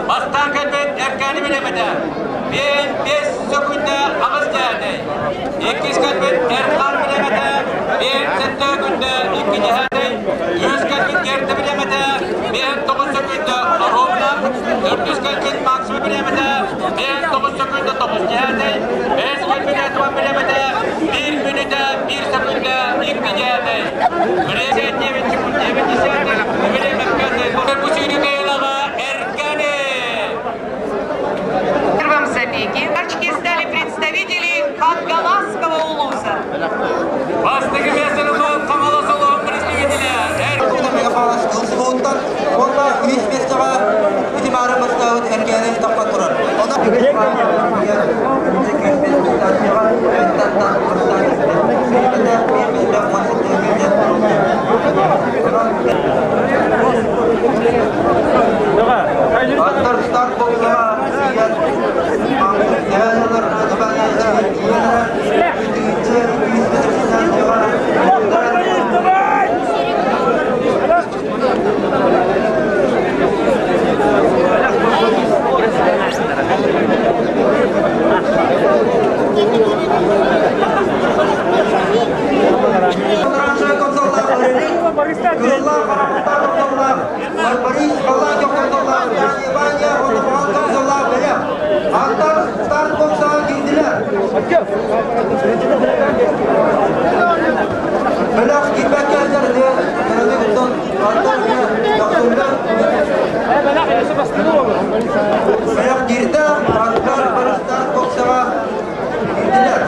Бастаан кэлбит Эркээни билэмэтэ. Биэн бес сөкүндэ аҕыс дьээтэй. Иккис кэлбит Эрхан билэмэтэ. Биэн сэттэ күндэ икки дьэһээтэй. Үһүс кэлбит Герда билэмэтэ. Биэн тоҕус сөкүндэ Оруобуна. Төрдүс кэлбит Максима билэмэтэ. Биэн тоҕус сөкүндэ тоҕус дьэһээтэй. Бэһис кэлбит Этуан билэмэтэ. Биир мүнүүтэ биир сөкүндэ икки дьэһээтэй. Время 9 секунд 9 десятых. Время Бу сүүрүү кыайыылааҕа Эркани! В первом забеге очки стали представители Хангаласского улуса. Бастакы миэстэни Хаҥалас улууһун представителэ Ылсыбыттан уонна үс миэстэҕэ ити баары бастаабыт Эргээни таххан турар. Аттар старт боллаҕа тиийэн Бөлөх киирбэккэ Бөлөх киирдэ, аттар барыстар боксаҕа киирдилэр.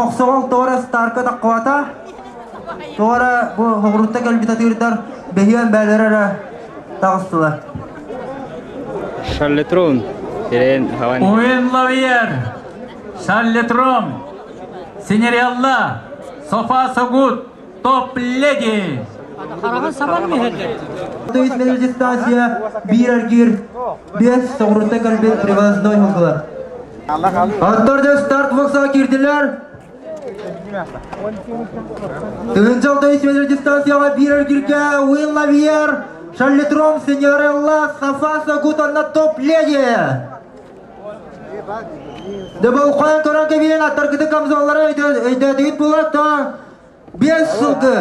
Хохсоҕол тоҕо старка таххыбата. Тоҕо бу хоҕурутта кэлбит атыырдар бэһиэн бээлэрэ эрэ таҕыстылар. Шарлетрон. Терен хаван. Уин Лавьер, Шарлетрон, Синерелла, Софа Согут, Топ-леди. То есть дистанция биир эргиир биэс соҕурутта кэлбит привозной сылгылар. Аттар да старт боксаҕа киирдилэр. Тыһыынча 600 метр дистанцияҕа биир эргииргэ Уилл Лавьер, Шарлетром, Синьорелла, Сафа Сагут уонна Топ-леди. Деболхойон көрөн кэбиһэн аттаргыты камзоллара өйдөөтүгүт буолар то биэс сылгы.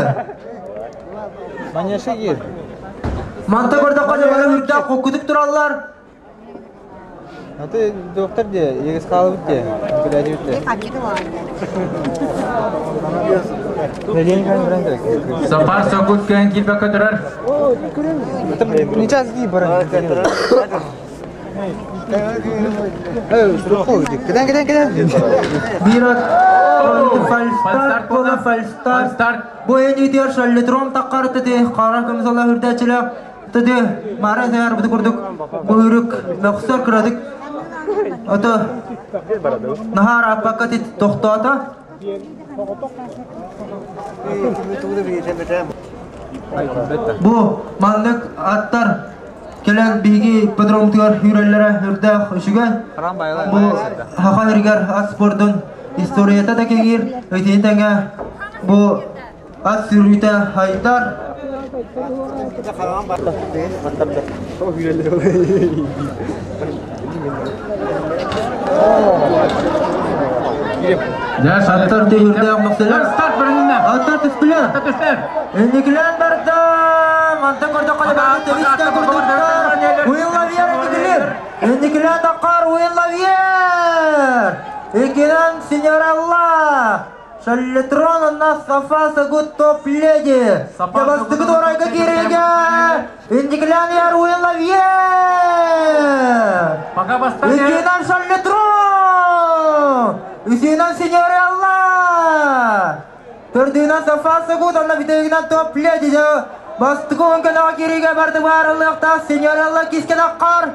Манта көрдөххө дьабара үрдээх хоккутук тураллар. Аты доктор де, егіз қалып де, күләдебит де. Сапар Согут көн килбе көтөрөр. Нечаз дей баран. Кеден, кеден, кеден. Биир фальстарт буола фальстарт. Бу энитер шаллитром таққар тыды қара көмсала хүрдәчилер тыды мара заяр бу курдук буйрук мөхсөр кырадык. Ото нахар аппакка тит тохтоото. Бу маннык аттар кэлэн биһиги ипподромтугар үүрэллэрэ үрдээх үчүгэй. Бу Саха сиригэр ат спордун историята да кэҥиир, итини тэҥэ бу ат сүүрүүтэ хайдар. Аттар үрдээх мөхсөлөр. Аттар түстүлэр. Инникилээн барда. Мантан көрдөххө бары тэбистэн курдуктар. Уилл Лавьер инникилир. Инникилээн таххар Уилл Лавьер. Иккинэн Синьорелла. Шаллетрон онна Сафа Сагут топ-леди. Табастыгы туорайга кииригэ. Инникилээн иһэр Уилл Лавьер. Пока бастан Иккинэн Шаллетрон. Үсүнэн Синьорелла. Төрдүнэн Сафа Сагут онна бүтэгинэн топ-леди. Бастыкы оҥканаҕа киириигэ барды баарыллыахтаах Синьорелла кискен аккар.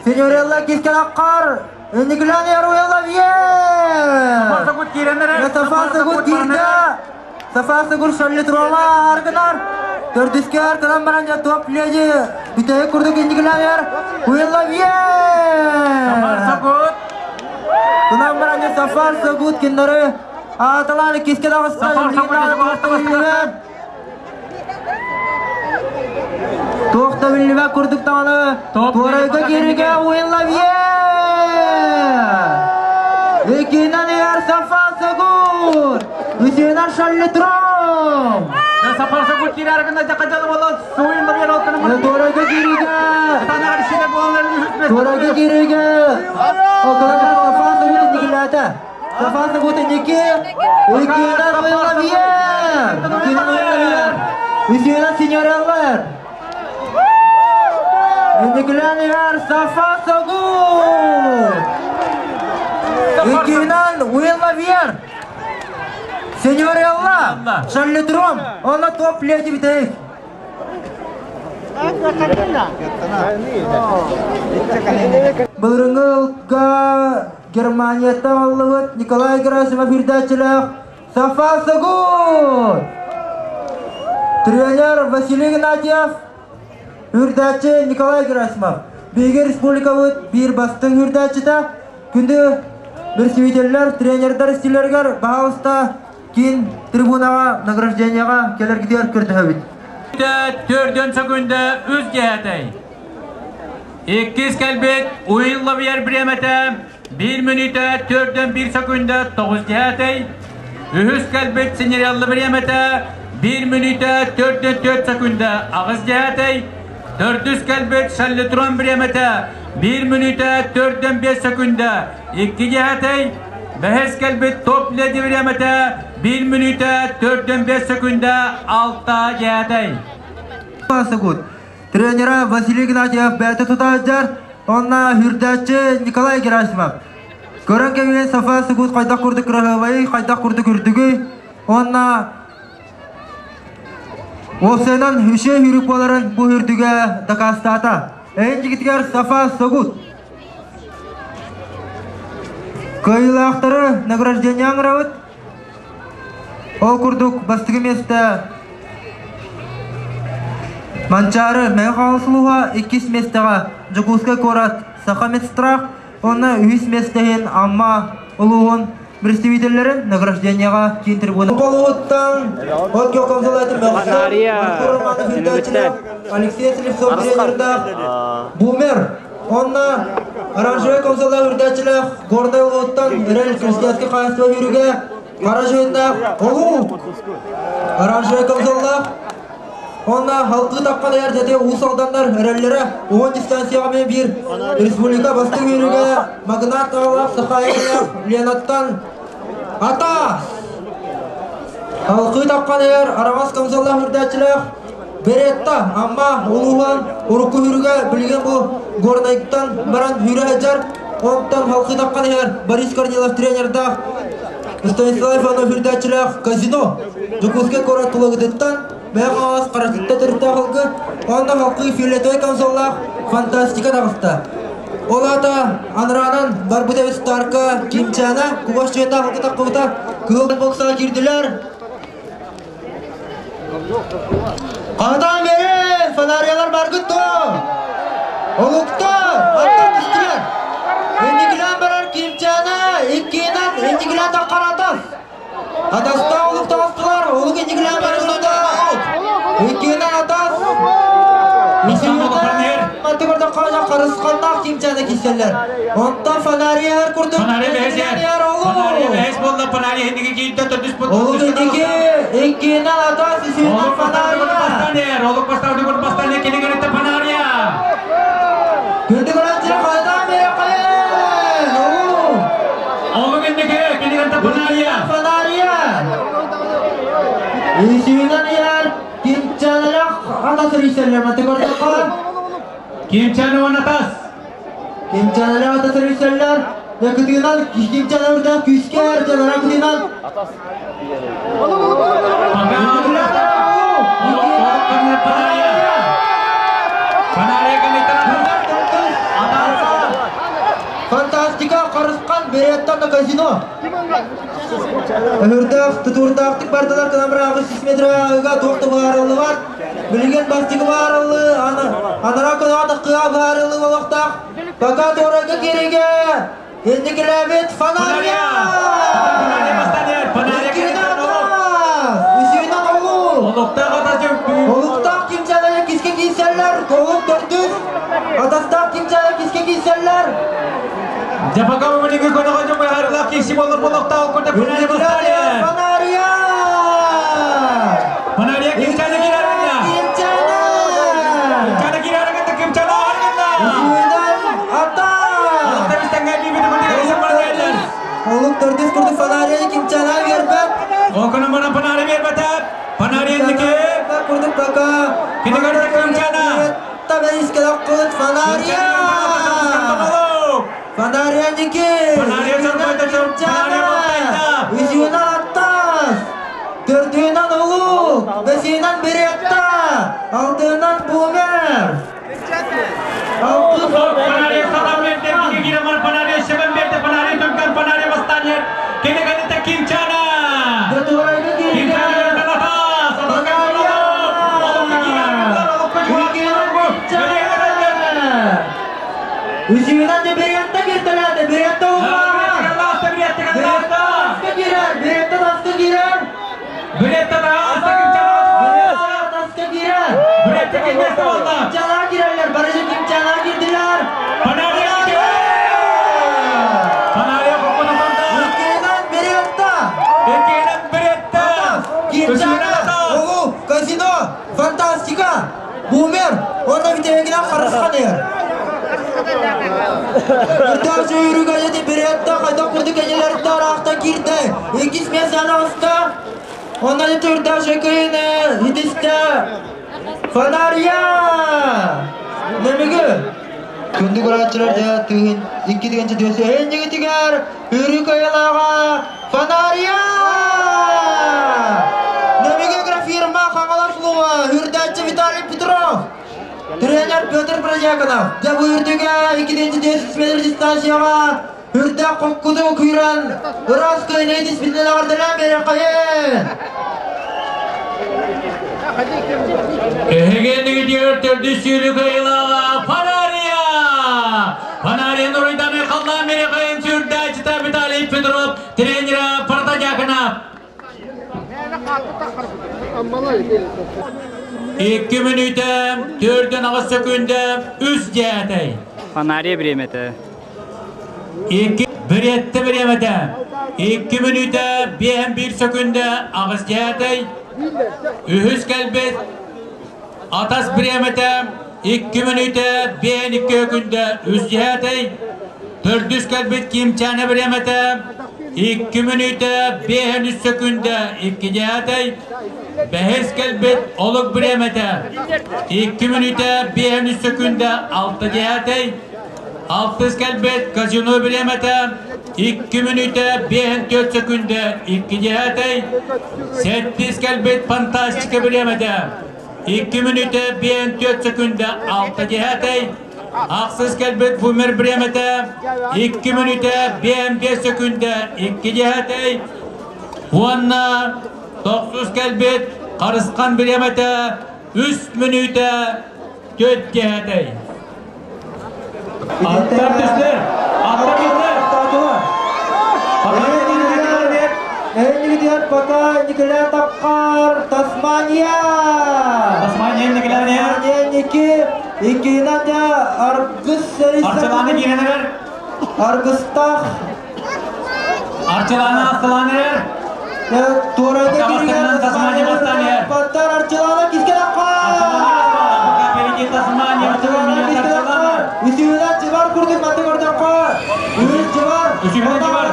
Синьорелла кискен аккар. Инникилээн иһэр Уилл Лавьер. Согут кииреннere. Сафа Сагут киирдэ. Сафа Сагут Шаллетрома аргынар. Төрдүскэ аркынан баран дьэ топ-леди. Бүтэйи курдук инникилээн иһэр Уилл Лавьер. Согут. Кынан баран дьэ Сафар Сагут киннары ааталаан иккиске таҕыста. Сафар Сагут Туох да биллибэт курдук даҕаны туорайга кииригэ Уилл Лавьер! Иккинэн иһэр Сафар Сагут! Үсүнэн Шаллетром! Сапар Согут киирэ аргына жакажалы болот. Суин Лавьер олканы. Туорайга кииригэ! Танар ишине болаларын үхүтмес. Туорайга кииригэ! Около Сафар Сагут инникилээтэ. Сафар Сагут инники! Иккинэн Уилл Лавьер! Иккинэн Уилл Лавьер! Үсүнэн Синьореллар! Инникилээн иһэр Сафар Сагут! Иккинэн Уилл Лавьер! Синьорелла! Шаллетром! Онно топ-леди бүтэйик! Былырыҥҥы ылга Германияттан аллыбыт Николай Герасимов үрдээччилээх Сафа Сагут! Тренер Василий Игнатьев, үрдээччи Николай Герасимов. Биһиги республикабыт биир бастыҥ үрдээччитэ. Күндү представителлэр, тренердэр истиилэригэр баһаалыста киин трибунаҕа награждениеҕа кэлэргитигэр көрдөһөбүт. Төрдөн секунда үс дьэһэтэй. Иккис кэлбит Уилл Лавьер бириэмэтэ 1 мүнүүтэ 4-1 секунда 9 дьэһэтэй. Үһүс кэлбит Синьорелла бириэмэтэ 1 мүнүүтэ 4-4 секунда 8 дьэһэтэй. Төрдүс кэлбит Шаллетрон бириэмэтэ 1 мүнүүтэ 4-5 секунда 2 дьэһэтэй. Бэһис кэлбит Топ-леди бириэмэтэ 1 мүнүүтэ 4-5 секунда 6 дьэһэтэй. Сагут. Тренера Василий Игнатьев бэйэтэ тутааччар, онна хүрдээччи Николай Герасимов. Көрөн кэбиһэн Сафа Сугут хайдах курдук кыраһыабайый, хайдах курдук үрдүгүй уонна уопсайынан үчүгэй хүрүк буоларын бу үрдүгэ дакаастаата. Эйин дьигитигэр Сафа Согут. Кыайыылаахтары награждение ыҥырабыт. Ол курдук бастакы миэстэ Манчаары Мэҥэ Хаҥалас улууһа, иккис миэстэҕэ Дьокуускай куорат Саха медстрах уонна үһүс миэстэ иһин Амма улууһун представителлэрин награждениеҕа киин трибуна Полуһуттан от комсомолатын Алексей Слепцов тренердаах Бумер Онно оранжевай комсомол үрдээччилээх Горнай улууттан Эрэл крестьянскай хаһаайыстыба сүүрүгэ хара дьүһүннээх Олуу оранжевай комсомоллаах Онно халкы тапқан эр дьэти Уус Алданнар эрэллэрэ уһун дистанцияҕа эмиэ биир республика бастыҥ сүүрүгэ Магнат аҕалаах Сахаевна Ленаттан Атаас Халкы тапқан эр араҕас комсомоллаах үрдээччилээх Беретта Амма улууһун урукку сүүрүгэ билигин бу Горнайтан баран сүүрэ сылдьар. Онтон халкы тапқан иһэр Борис Корнилов тренердаах Станислав Иванов үрдээччилээх казино Дьокуускай куорат тулагытыттан Мэҥэ Хаҥалас Харатытта төрүттээх халкы уонна халкы фиолетовай консоллаах фантастика таҕыста. Ол аата анараанан барбыт эбит Старка Кимчана кугас чуйатаах халкы таххыбыта кыһыл боксаҕа киирдилэр. Хаһытаан бэрин, фонариялар баргыт дуо? Олуктар, аттар түстүлэр. Инникилээн барар Кимчана, иккиинэн инникилээн таххар атас. Атастаах олук таҕыстылар, олук инникилээн барыста. Иккиинэн атас. Мантык ордоххо харысханнаах Кимчана киирсэллэр. Онтон фонариялар курдук Фонария бэһис фонария Фонария олук. бэһис буолла, фонария инники киирдэ, төрдүс Олук инники, иккиинэн атас, үсүнэн Олук бастаан фонария. бастаан эр, олук бастаан бастаан эр, кини көрүттэ фонария. Күндү көрөөччүлэр хайдаан биэрэххин! Олук! Олук инники, кини көрүттэ фонария. Фонария! Үсүнэн иһэр Кимчаналах атас өрүсэллэр маты көрдөххө. Кимчаны уонатас. Кимчаналах атас өрүсэллэр. Кытыынан Кимчаналарда күүскэ эр, кытыынан. Фонария. Фонария кэнниттэн атас. Фантастика Харысхан Береттан казино. Өһүрдээх, тутуурдаахтык бардылар кыламырааҕы сүүс метрга туох да быһаарыллыбат. Билигин бастакы быһаарыллыы анараа кынаҕа таххыа быһаарыллыы буолуохтаах. Пока туорайга киириигэ инникилээбит Фонария! Фонария бастаан Фонария Иккиинэн Үсүнэн олуу! Олуктаах атас Олуктаах кимчээлэр киске киирсэллэр, олук төрдүс. Атастаах кимчээлэр киске киирсэллэр. Жапака муниги коного жумай харылах киси болор болоктаах курда Фонария бастаан Фонария! Фонария кимчаны кирарында. Кимчана! Кимчаны кирарында кимчаны аргында. Үсүнэн атас! Олукта бистенге бибини курда киси баргайлар. Олук төрдүс курдук фонарияны кимчана бербэт. Окуну мана фонария бербете. Фонария инники. Курдук пока. Кини көрдө кимчана. Табайскалак фонария! Фонария ники! Фонария чорбойда чор- фонария болтайда. Үсүнэн аттас! Төрдүнэн олук! Бэсинэн беретта! Алтынан бумер! Алты Фонария салам берди, кини кирамар фонария шебен берди, фонария төмкөн фонария бастан ер. Кини көрдө кимчана. Готовайга Кимчана киирген! атас. Олукка олукка кирарында, олукка Үсүнэн де беретта киртеләде, беретта улар! Беретта аска кирер, беретта аска кирер! Беретта аска кирер! Кимчана кирерлер, барыжы кимчана кирдилер! Иккинен беретта! Кимчана, Олу, казино, фантастика, бумер, онна битегинен харысқан ер. Үрдәк жүйрігі еді беретта, қайда құрды кенелерді арақта кирді. Иккис месаны аста, онна еді үрдәк жүйкейіні, итісті. Фонария! Немеге? Күндү көрөөччүлэр дьэ тыын икки тыгынча түөсү эннигитигэр үрүк айылааҕа Фонария! Нөмүгө агрофирма Хаҥалас улууһа үрдээччи Виталий Петров! Тренер Петр Протяконов. Дьэ бу үрдүгэ 2-400 метр дистанцияҕа үрдээх хоккуту күүрэн ыраас кыайыны диспитинэн эҕэрдэлээн биэриэххэйин! Эһигинигитигэр төрдүс сүүрүк айылааҕа Фонария! Фонария Нуруйданы халлаан биэриэххэйин сүүрдээччитэ Виталий Петров, тренера Протодьяконов. 2 мүнүүтэ, 4-8 сөкүүндэ, 3 дьээтэй. Фонария бириэмэтэ. 2 бириэтте бириэмэтэ. 2 мүнүүтэ, 5-1 сөкүүндэ, 8 дьээтэй. Үһүс кэлбит атас бириэмэтэ 2 мүнүүтэ, 5-2 өкүндэ, 3 дьээтэй. Төрдүс кэлбит Кимчээнэ бириэмэтэ 2 мүнүүтэ 5 сөкүүндэ 2 дьээтэй. Бэһис кэлбит Олук бириэмэтэ 2 мүнүүтэ 5 сөкүүндэ 6 дьээтэй. Алтыс кэлбит Казино бириэмэтэ 2 мүнүүтэ 5 сөкүүндэ 2 дьээтэй. Сэттис кэлбит Фантастика бириэмэтэ 2 мүнүүтэ 5 сөкүүндэ 6 дьээтэй. Ахсыс кэлбит Бумер бириэмэтэ 2 мүнүүтэ 5 сөкүүндэ 2 дьээтэй. Уонна тохсус кэлбит Харысхан бириэмэтэ 3 мүнүүтэ 4 дьээтэй. Аттар түстэр! Аттар түстэр! Эннигитигэр пока Николай Тапкар, Тасмания! Тасмания Николай Тасмания Ники, иккиһинэн дьэ Аргыс Арчылааны киирэн эрэр. Аргыстаах Арчылааны астылаан эрэр. Туорайда кииригэр Тасмания бастаан иһэр. Баттар Арчылаана кискэлэххэ! Впереди Тасмания, Арчылаана кискэлэххэ! Үсүһүнэн Дьыбар курдук манты көрдөххө! Үһүс Дьыбар! Үсүһүнэн Дьыбар!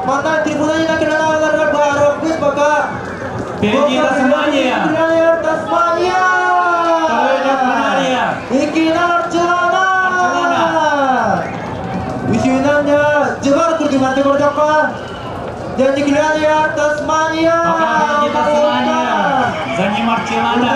Манна трибуна кэлэн баарыахпыт пока! Впереди Тасмания! Тасмания! Второй идет Фонария! Иккиһинэн Арчылаана! Үсүһүнэн Дьыбар курдук манты көрдөххө! Дьэ Тасмания! Пока впереди Тасмания! За ним Арчылана!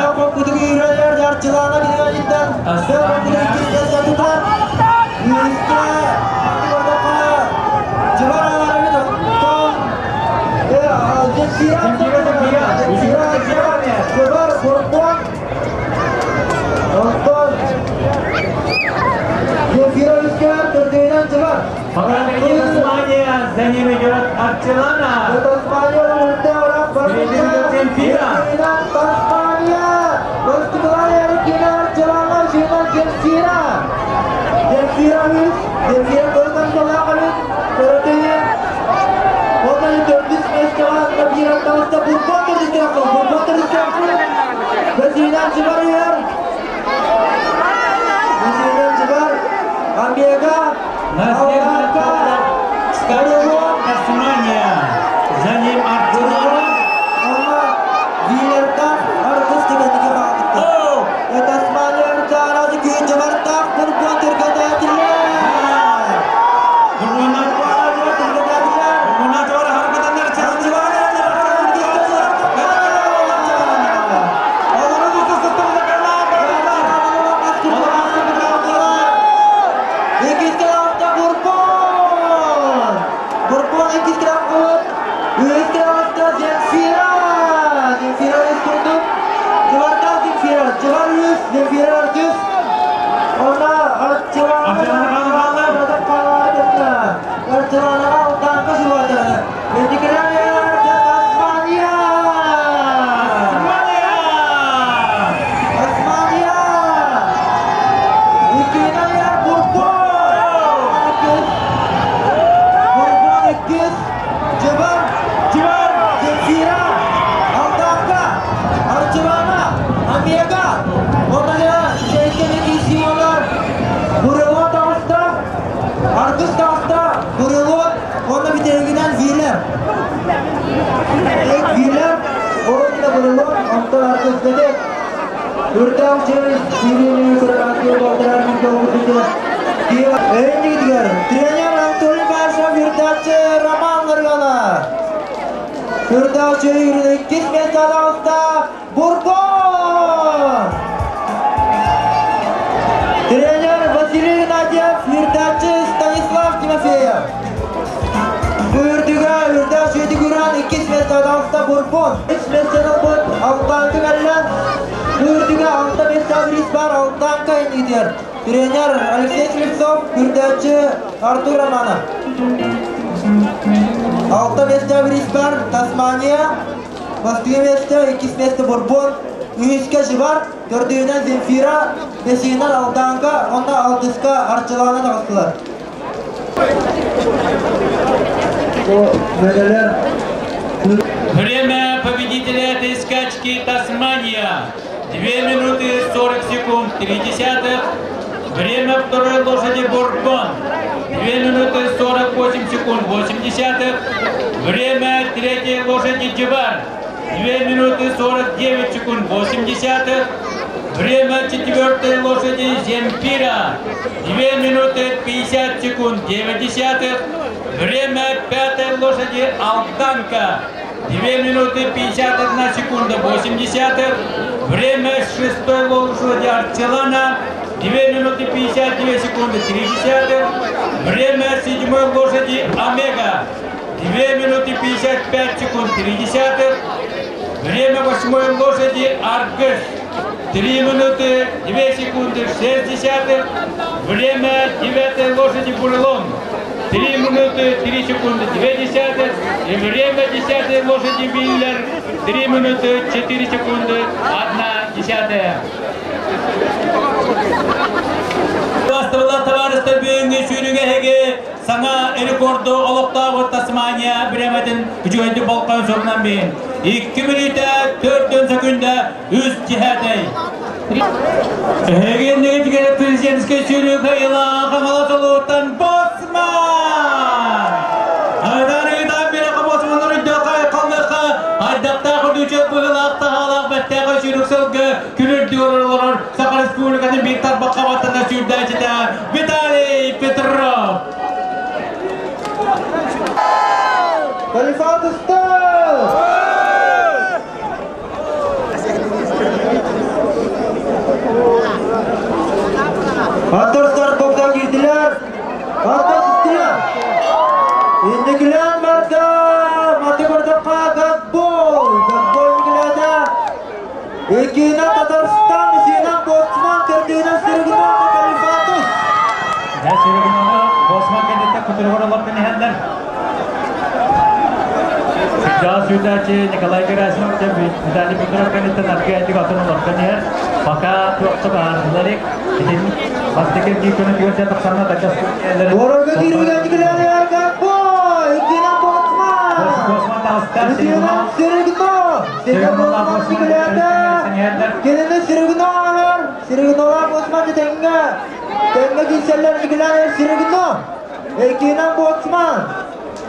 Пока впереди Тасмания, за ним идет Арчылана! Впереди идет Земфира! Tasmania! Zemfira! Zemfira үс, Zemfira көргөн болаҕалын, көрөтөйүн. Онон төрдүс миэстэҕэ биир аттаҕыста Бурбон төрдүс Бурбон төрдүс Бэсиинэн Дьыбар иһэр. Бэсиинэн Дьыбар, Омега, На скачет Тасмания. За ним Арчылана. Онно Виллертах Аргыс дегенниге баҕытты. Оу! Тасмания таразы күйін Дьыбартах Бурбон түргәтәтилер. Бурбона Бурбона туора харбатаннар Tasmania! Тасмания! Tasmania! Иккиһинэн Бурбон! Бурбон иккис, Дьыбар, Дьыбар! Земфира, Алдака, Арчылана, Омега, Онная Жекелеки символлар, Бурелон таҕыста, Аргыс таҕыста, Бурелон, онно бүтэһигинэн Вилер. Вилер, онно Бурелон, онтон Аргыс дедек. Үрдээх чэйс, сириини көрөр болтарар мин көҕүтүтэ. Эннигдигер тренер Анатолий Башев, үрдәче Роман Нургана. Үрдәче иккис места Бурбон. Тренер Василий Геннадьев, үрдәче Станислав Тимофеев. Үрдүгә үрдәче Дигуран иккис места Бурбон. Үс места бут Алтанкы кәллән. Үрдүгә алта места бар Алтанка иннигдер. Тренер Алексей Слепцов, үрдәче Артур Романов. Алта места бар Тасмания. Бастыгы места, иккис места Бурбон. Үскә Жибар, төрдүнен Земфира, бесинен Алданка, онда алтыска Арчыланын ағыстылар. Время победителя этой скачки Тасмания. 2 минуты 40 секунд 3 десятых. Время второй лошади Бурбон. 2 минуты 48 секунд 8 десятых. Время третьей лошади Джибар. 2 минуты 49 секунд 8 десятых. Время четвертой лошади Земфира. 2 минуты 50 секунд 9 десятых. Время пятой лошади Алданка. 2 минуты 51 секунда 8 десятых. Время шестой лошади Арчелана. 2 минуты 52 секунды 3 десятых. Время седьмой лошади Омега. 2 минуты 55 секунд 3 десятых. Время восьмой лошади Аргыш. 3 минуты 2 секунды 6 десятых. Время девятой лошади Бурлон. 3 минуты 3 секунды 2 десятых. И время десятой лошади Миллер. 3 минуты 4 секунды 1 десятая. Бастырла товарыстар бүгүнгү сүүрүгө хеге саңа рекорду олоктоогу Тасмания биремедин үчүгөйдү болкон сорунан бейин. 2 минута 4 секунда 3 десятый. Эгендеги тигere президентский сүүрүк айыла камала толуттан Боцман! Айдан бире Боцманнар үддөкай калныка айдакта күрдүчө быгылак тагалак беттеге сүүрүк сылгы күлүрдү олорор Саха Республикатын бир тарбакка баттана сүүрдәчите Виталий Петров. Халифат ұстаз! Аттар старт бокта кирдилер. Аттар түстүлөр. Индикилер марда. Маты көрдөкка Гакбой. Гакбой индикилерде. Экинен Татарстан, үсінен Боцман, төрдүнен Сиргинон Халифатус. Да Сиргинон Боцман кенетте кутургор олар кенехендер. Жас Николай Герасимов Виталий Петров кенетте наргы айтык атын олар кенехер. Пока туақты баарыларик. Бастыкер кийкөнү түгөнсө тақсанна тачас Орога кирген индикилер Гакбой. Экинен Боцман. Боцман тағыстар. Үсінен Сиргинон. Сиргинон Боцман индикилерде. Кенені Сиргинон. Сиргинон Боцман теңге. Теңге килселер индикилер Сиргинон. Экинен Боцман.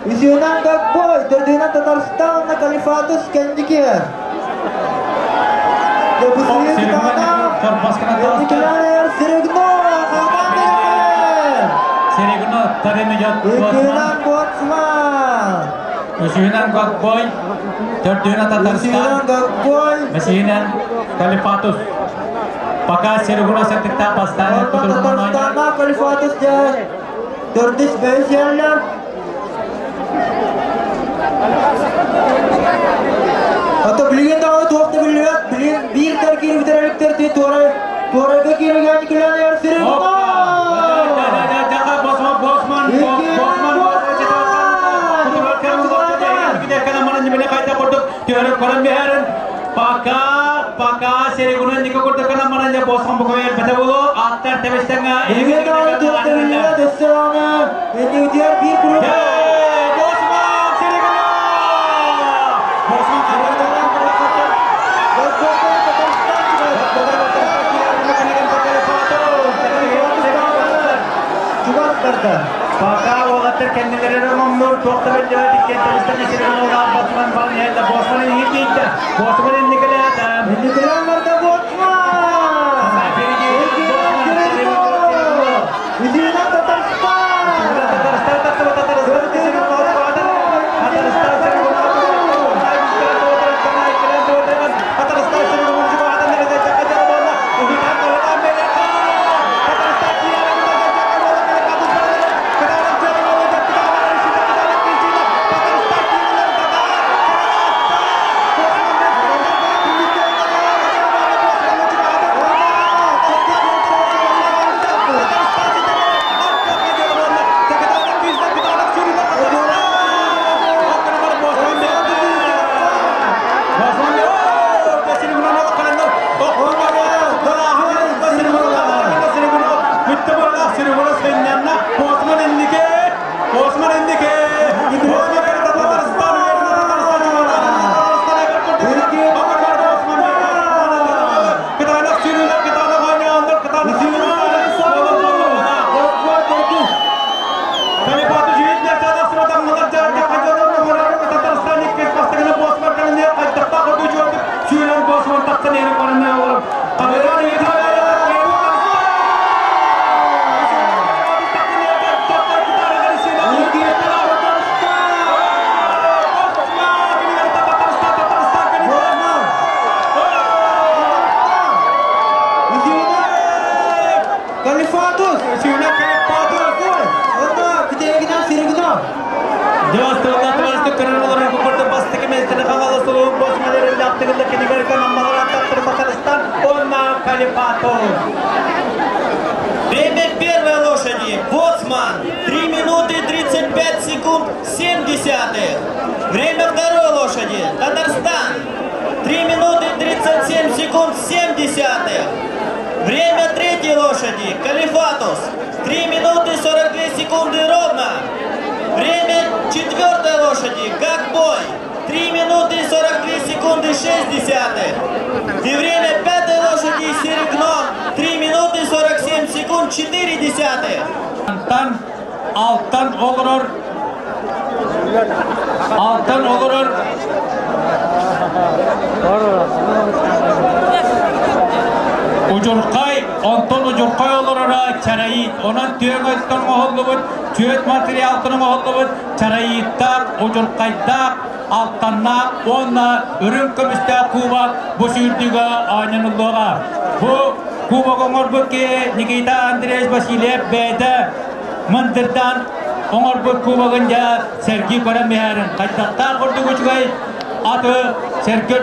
Үсінен Гакбой, төрдүнен Татарстан, Халифатус кендикер. Сиргинон тареме жат Экинен Боцман. Үсінен Гакбой, төрдүнен Татарстан. Үсінен Гакбой. Месинен Халифатус. Пока Сиргуна сәттікта бастаны Татарстанна Халифатус төрдүс бөйс ерлер. Ата билген дагы туакты билбет, билген бир тер кирип битереликтер ти туара туарага кирген килен Сиргинон. Босман, Босман, Босман, Пока, пока Сиргунан нико курдукана мананжа Босман букавер бетебулу аттар тебестенга. Билген дагы туакты билбет, өссө Эндигитер бир куруп. Босман Сиргунан! Босман Пока олаттар кендилери момнур тоқтабен жа диккен табыстан Сиргунан Босман бан ялда Босман инги Босман инникеле Индикилер марда Боцман. Үсінен тахсан иһэр барына олорор. Хаһыйан Калифатус! Время первой лошади. Боцман. 3 минуты 35 секунд 7 десятых. Время второй лошади. Татарстан. 3 минуты 37 секунд 7 десятых. Время третьей лошади. Калифатус. 3 минуты 42 секунды ровно. Время четвертой лошади. Гакбой. 3 минуты 42 секунды 6 десятых. И время пятой лошади Серегно. 3 минуты 47 секунд 4 десятых. Алтан, алтан олорор, алтан олорор. Удьурхай, онтон удьурхай олороро чароит. Онон түөҥ өттөн оҥоһуллубут, түөт материалтан оҥоһуллубут чароиттаах, удьурхайдаах, алтаннаах уонна үрүҥ көмүстээх куба бу сүүрдүүгэ оонньонуллуоҕа. Бу кубок оҥорбут киһи Никита Андреевич Васильев бэйэтэ мындырдаан оҥорбут кубогын дьэ сэргии көрөн биһэрин хайдахтаах курдук үчүгэй аты сэргэ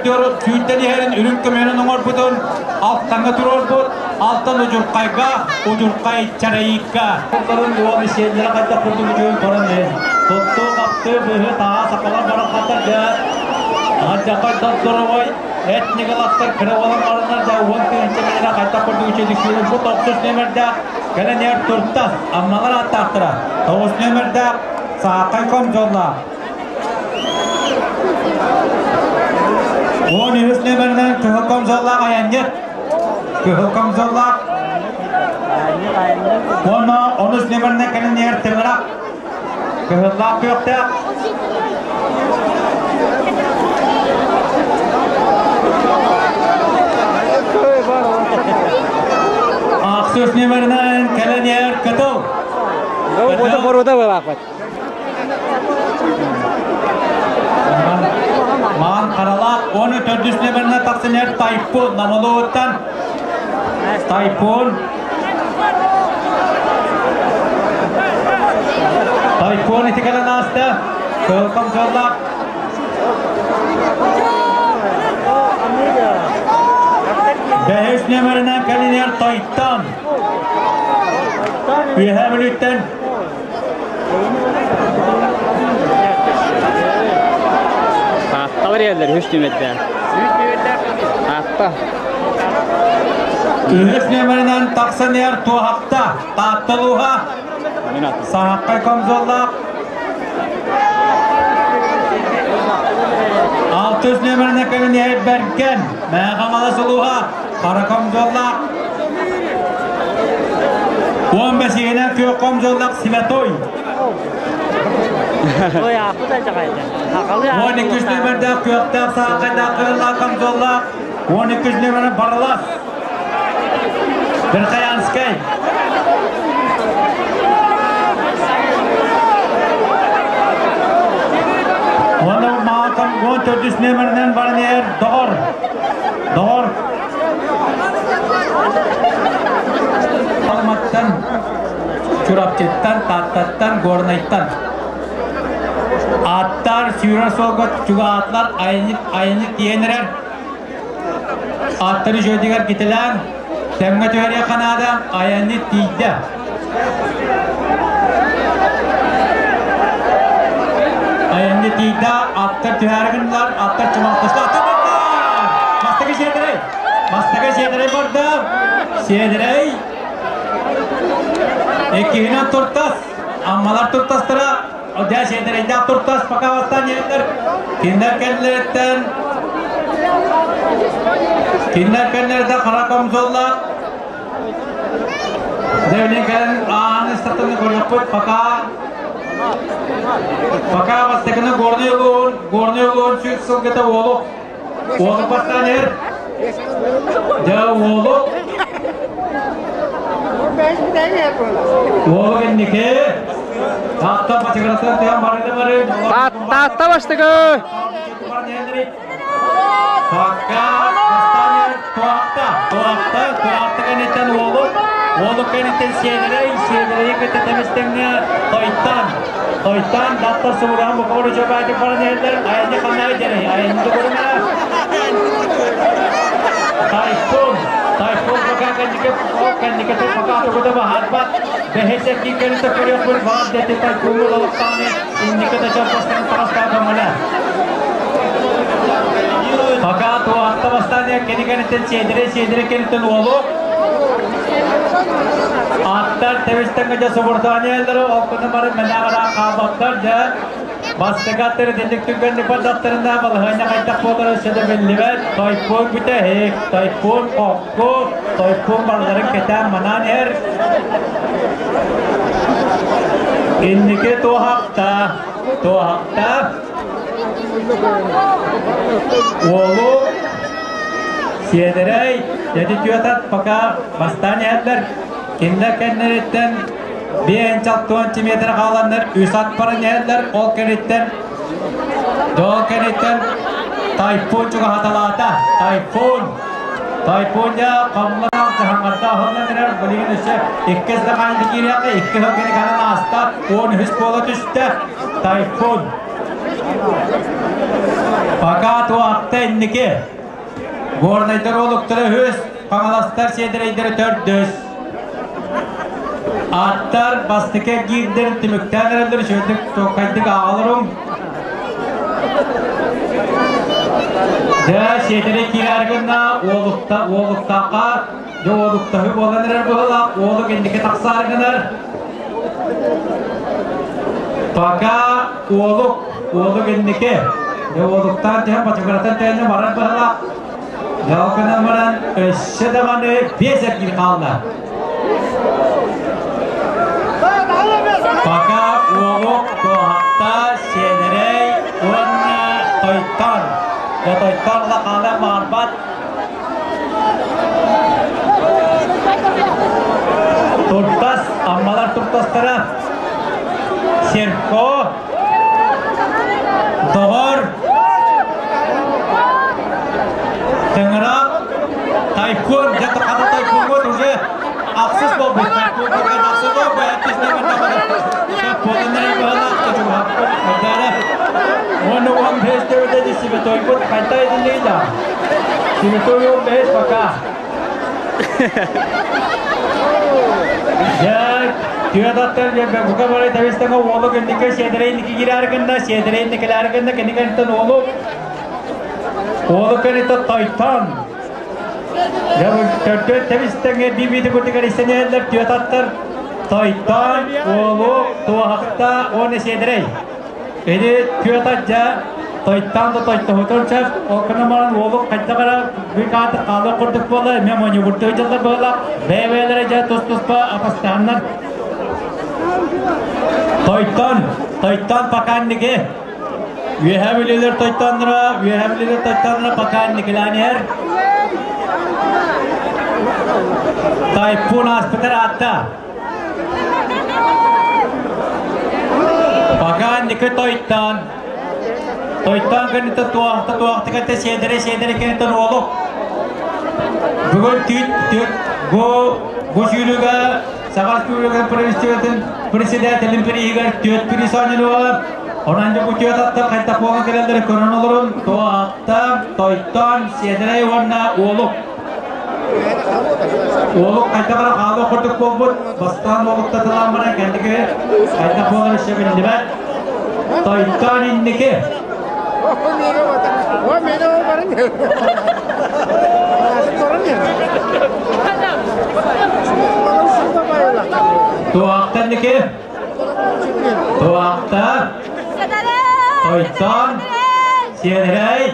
сүүрдэн иһэрин үрүҥ көмүһүнэн оҥорбутун алтаҥҥа туруорбут алтан удьурхайга удьурхай чарайыыкка уол сиэннэрэ хайдах курдук үчүгэй көрөн иһин туттуу хаптыы быһыы таа сахалар барахсаттар дьэ алдьархай дорогой этнигалаттар кыра буолан бараннар да уон тыһыынча миэтэрэ хайдах курдук үчүгэйдик сүүрэн бу тохсус нүөмэрдээх кэлэн иһэр туртас аммалар ааттаахтара тоҕус нүөмэрдээх саахай комдьоллоох уон үһүс нүөмэринэн кыһыл комдьоллоох айанньыт кыһыл комдьоллоох уонна онус нүөмэринэн кэлэн иһэр тыҥырах кыһыллаах күөхтээх Ахсыс нүөмэринэн кэлэн иһэр кытыл. Боруода былаахпат. Маан харалаах оны төрдүс нүөмэринэн тахсан иһэр Тайфун Намолуоттан Тайфун Тайфун ити кэлэн ааста. Кыһыл комсоллаах. Бэһис нүөмэринэн кэлин иһэр Тайтан. Үөһээ Бүлүүттэн Аатталар иһэллэр үһүс нүөмэрдээх. Аатта. Үһүс нүөмэринэн тахсан иһэр Туоһахта, Таатта улууһа, Саһаххай комзоллаах. Алтыс нүөмэринэн кэлин иһэр Бэргэн, Мэҥэ Хаҥалас улууһа, Хара комзоллаах. Уон бэсиһинэн күөх комзоллаах Святой. Уон иккис нүөмэрдээх күөхтээх саахайдаах кырыллаах комзоллаах. Уон иккис нүөмэрин Барылас. Верхоянскай. Уонна маатан уон төрдүс нүөмэринэн баран иһэр Доҕор. Доҕор. Алматтан, Чурапчыттан, Тааттаттан, Горнайтан. Аттар сүүрэр суолга чугаһаатылар айанньыт айанньыт тиийэн эрэр. Аттары үчүгэйдигэр китилээн, тэҥҥэ түһэриэххэ наада, айанньыт тиийдэ. Айанньыт тиийдэ, аттар түһээри гыннылар, аттар чымалтаста, аттар барда! Мастакы сиэдэрэй! Мастакы сиэдэрэй барда! Сиэдэрэй! Иккиһинэн туртас! Аммалар туртастара, дьэ сиэдэрэйдээх туртас пока бастаан иһэллэр. Кинилэр кэннилэриттэн кинилэр кэннилэриттэн хара комсоллаах Дьэ, кэлэн ааны ыстатыны көрүөхпүт. Пока пока бастакыны Горный улуун, Горный улуун сүүс сылгыта уолу уолу бастаан иһэр. Дьэ уолу Уолу кэнники Таатта бачыгыраттан тыан барыны бары Таатта бастакы! Пока бастаан туохта, туохта, туохта кэнниттэн уолу, уолу кэнниттэн сиэдэрэй, сиэдэрэйи кытта тэмистэҥҥэ тойтан, тойтан даттар субураан букабар үчүгэйдик баран иһэллэр, айанны ханна дьэрэй, айанны тугуруна. Тайфун, тайфун пока кэнники, кэнники пока тугу да баһарбат, бэһис эркин кэнниттэн көрүөхпүт, баар дети тайфуну лалыктааны, инники да чорбостон таҕыстаа көмөлө. Пока туохта бастаан кини кэнниттэн сиэдэрэ сиэдэрэ кэнниттэн уолу аттар тэбистэн дьэ субурдаанеллары ол күнү бары мэнээҕэ хаалбаттар дьэ бастакы аттары итинник түргэнник бардахтарына балаһыанньа хайдах буолара өссө да биллибэт тайфун бүтэһик тайфун хокку тайфун барыларын кэтээн манаан иһэр инники туоһахта туоһахта Уолу сиэдэрэй эти түөтат пока бастаан иһэллэр. Кинилэр кэннэриттэн биэн чалтуонча метр хааланнар үс ат баран иһэллэр. Ол кэнниттэн ол кэнниттэн тайфун чугаһаталаата. Тайфун Тайфуня хамлаан хаһаҥарда аһыллан эрэр. Билигин өссө иккис да хаанды киириэххэ икки сыл кини канан ааста. 13 буола түстэ. Тайфун Пока туохта инники. Горнайдар олуктара үһүс, Хаҥаластар сиэдэрэйдэрэ төрдүс. Аттар бастакы эргиирдэрин түмүктээн эрэллэр үчүгэйдик чуолкайдык ааҕаларым. Дьэ, сиэдэрэй киирээри гынна, уолукта, уолуктаахха, дьэ уолуктаһыы буолан эрэр быһыылаах, уолук инники тахсаары гынар. Пока уолук, уолук инники. Дьэ уолуктаан түһэн бачыгыратан тэйэнэ барар быһалаах. Дьалкынан баран өссө даҕаны биэс эргиир хаалла. Пока уолук туоһахта сиэнэрэй уонна тойтон. Дьэ тойтон ла хаалан баҕарбат. Туртас, аммалар туртастара Серко, Доҕор, Тыҥырах, Тайфун, дьэ хата Тайфуҥҥут уже ахсыс буолбут. Тайфун көргөн ахсыс буолбут, эттисне Уонна уон бэс төбөтө сибэтойбут хайта этиннигит а? Сибэтой уон бэс пока. Дьэ, түөдаттар дьэ бука бары тэбистэҥэ уолу кэнникэ сиэдэрэй ники киирээр гынна, сиэдэрэй никэлээр гынна, кэнникэнтэн уолу уолу кэнниттэн тойтон. Дьэ, төрдүөн тэбистэҥэ бибити курдугар истэнэллэр түөтаттар тойтон, уолу, туоһахта уонна сиэдэрэй. Ини түөтат дьэ тойтаан да тойтоһутун сөп, ол гынан баран уолу хайдах эрэ быыкааты хаалыах курдук буолла, эмиэ монньугурдуу дьыллар буолла, бэйэ-бэйэлэрэ дьэ тус-туспа атастааннар. Тойтон, тойтон пока инники. Үөһээ Бүлүүлэр тойтонноро, Үөһээ Бүлүүлэр тойтонноро пока инникилээн иһэр. Тайфун ааспытар аатта. Пока инники тойтон. Тойтон кэнниттэн туохта туохта кэнниттэн сиэдэрэ сиэдэрэ кэнниттэн уолу. Бүгүн түүт түт бу бу сүүрүүгэ Саха Республикатын правительствотын председателин приһигэр түөрт приз оонньонуоҕа. Онон дьэ бу түөрт аттар хайдах буолан кэлэллэрин көрөн олорун. Туохта, тойтон, сиэдэрэй уонна уолук. Уолук хайдах эрэ хаалыах курдук буолбут. Бастаан уолукта тылаан баран кэнники хайдах буолар өссө биллибэт. Тойтон инники. Туохта инники. Туохта. Тойтон. Сиэдэрэй.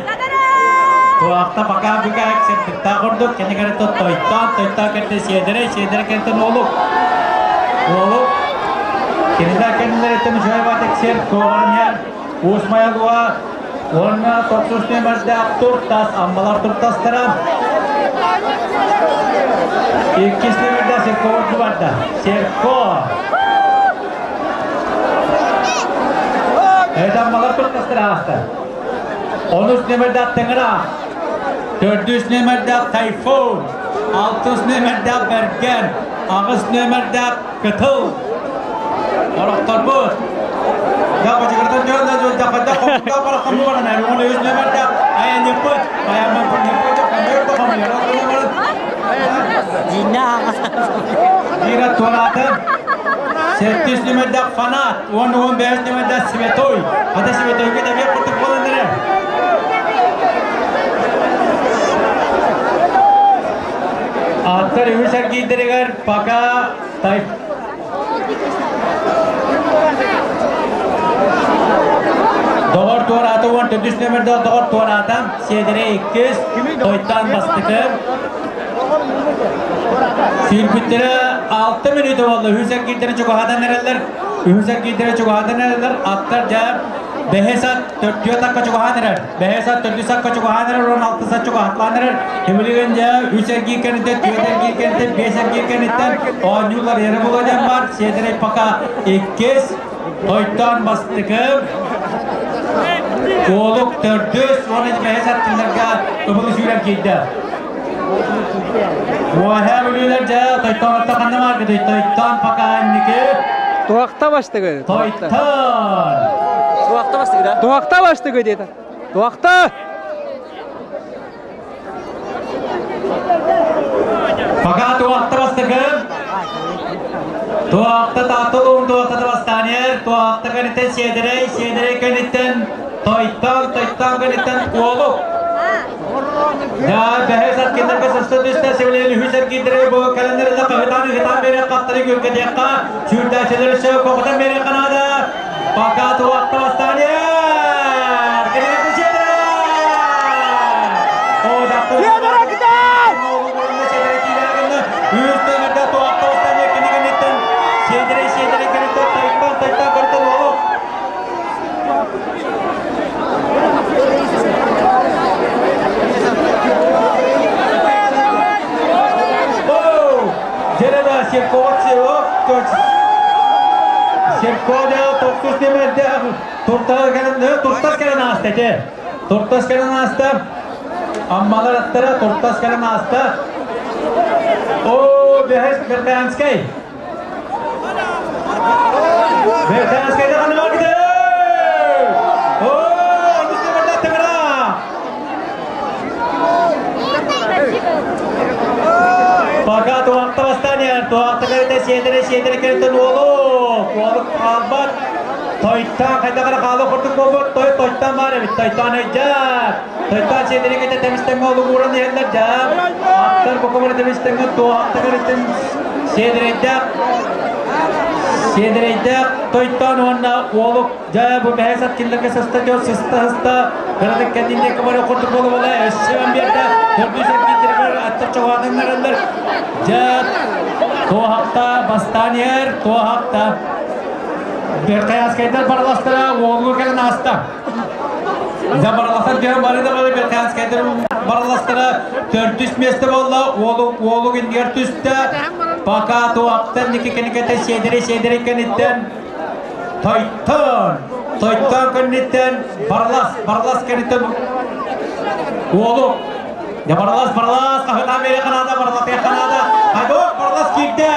Туохта пока бүкэ сырдыктаах курдук кини кэрэтэ тойтон, тойтон кэртэ сиэдэрэй, сиэдэрэй кэртэ уолук. Уолук. Кинилэр кэннилэриттэн үчүгэй тексер туоҕарыnyar Уус Майалуа уонна тохсус нүөмэрдээх туртас, аммалар туртастара. Иккис нүөмэрдээх Серко барда. Серко. Это малар туттастыр ааста. Онус нүөмэрдээх Тыҥыра. Төрдүс нүөмэрдээх Тайфун. Алтыс нүөмэрдээх Бэргэн. Аҕыс нүөмэрдээх Кытыл. Орохторбут. Да бачыгыртан дьон да дьон да хомута бара хому баран он үс нүөмэрдээх Айаньыппыт. Айаммын ньыппыт хомуйар да хомуйар. Биирэ туораатын. Сэттис нүөмэрдээх Фанат. 10-15 нүөмэрдээх Святой. Хата Святойга эмиэ курдук буолан эрэр. Аттар үһүс эргиирдэригэр пока тай Доҕор туораата 14 нүөмэрдээх доҕор туораата Сиэдэрэй иккис, Тойтан бастакы. Сүүрбүттэрэ 6 мүнүүтэ буолла. Үһүс эргиирдэрэ чугаһатан эрэллэр. Үһүс эргиирдэрэ чугаһатан эрэллэр. Аттар дьэ бэһис ат төрдүө такка чугаһаан эрэр. Бэһис ат төрдүс акка чугаһаан эрэр, 16 ат чугаһатлаан эрэр. Тимиригин дьэ үс эргиир кэнниттэн, түөрт эргиир кэнниттэн, биэс эргиир кэнниттэн оонньуулар ерэ була диэн бар. Сиэдэрэй пока иккис, Тойтон бастакы, Куолук төрдүс уонна бэһис аттыларга ыбылы сүүрэн киирдэ. Уоһа бүлүүлэр дьэ Тойтон атта ханна баар Тойтон пока инники. Туохта бастыгы? Тойтон! Туохта бастыгы да? Туохта бастыгы диэтэ. Туохта! Пока туохта бастыгы. Туохта тааттылуун туохта бастаанер, туохта кэнниттэн сиэдэрэй, сиэдэрэй кэнниттэн Тойтон, Тойтон кэнниттэн Куолук. Да, бэһис аткиннарга сыста түстэ, сибилигин үһүс эргиирдэрэ бу кэлэннэринэ хаһытаан ыһытаан биэрэн хаттары күргэтиэххэ, сүүрдээччилэри сөп кохотон биэриэххэ наада. Пока туохта бастаанер! Кэлиҥҥэ сиэдэрэй! О, Сиэдэрэй китай! Үс төмөрдө туохта бастаанер кини кэнниттэн сиэдэрэй, сиэдэрэй кэнниттэн Тайтан, Тайтан кэнниттэн Уолук. Дьэрэ Серкова Серкова тохтус нөмерде туртас кэлэн ааста ити. Туртас кэлэн ааста. Аммалар аттара туртас кэлэн ааста. О, бэһэс Берканскай. Берканскай даҕаны баргыды! О, онус нөмерде Тыҥыра! Пока туохта бастаан туохта кэлитэ сиэдэрэ сиэдэрэ кэлитэн уолу уолу хаалбат Тойтан хайдах эрэ хаала курдук буолбут той тойтан баар эбит тойтан өйдөө тойтан сиэдэрэ кэлитэ тэмистэҥҥэ олугуран иһэллэр дьаа аттар букабары тэмистэҥҥэ туохта кэлитэн сиэдэрэйдээх сиэдэрэйдээх тойтон уонна уолук Дьэ, бу бэһис ат кинилэргэ сыста дьон сыста-сыста кыратык кэннин диэки бары курдук буола-буола өссө биэрдэ. Төрдүс эргиирдэригэр аттар чоҕоотуннараллар. Дьэ, туоһахта бастаан иһэр, туоһахта. Беркаянскайдар барыластара уолгу кэлэн ааста. Дьэ, барыластар түһэн бары да бары Беркаянскайдар барыластара төрдүс миэстэ буолла. Уолу, уолу иннигэр түстэ. Пока туохтан ники кэникэтэ сиэдэри сиэдэри кэниттэн Тойтон! Тойтон кэнниттэн Барлас, Барлас кэнниттэн Уолу. Я Барлас, Барлас, хаһытаан бэйэ ханаада, Барлас ханаада. Хайдок, Барлас киирдэ.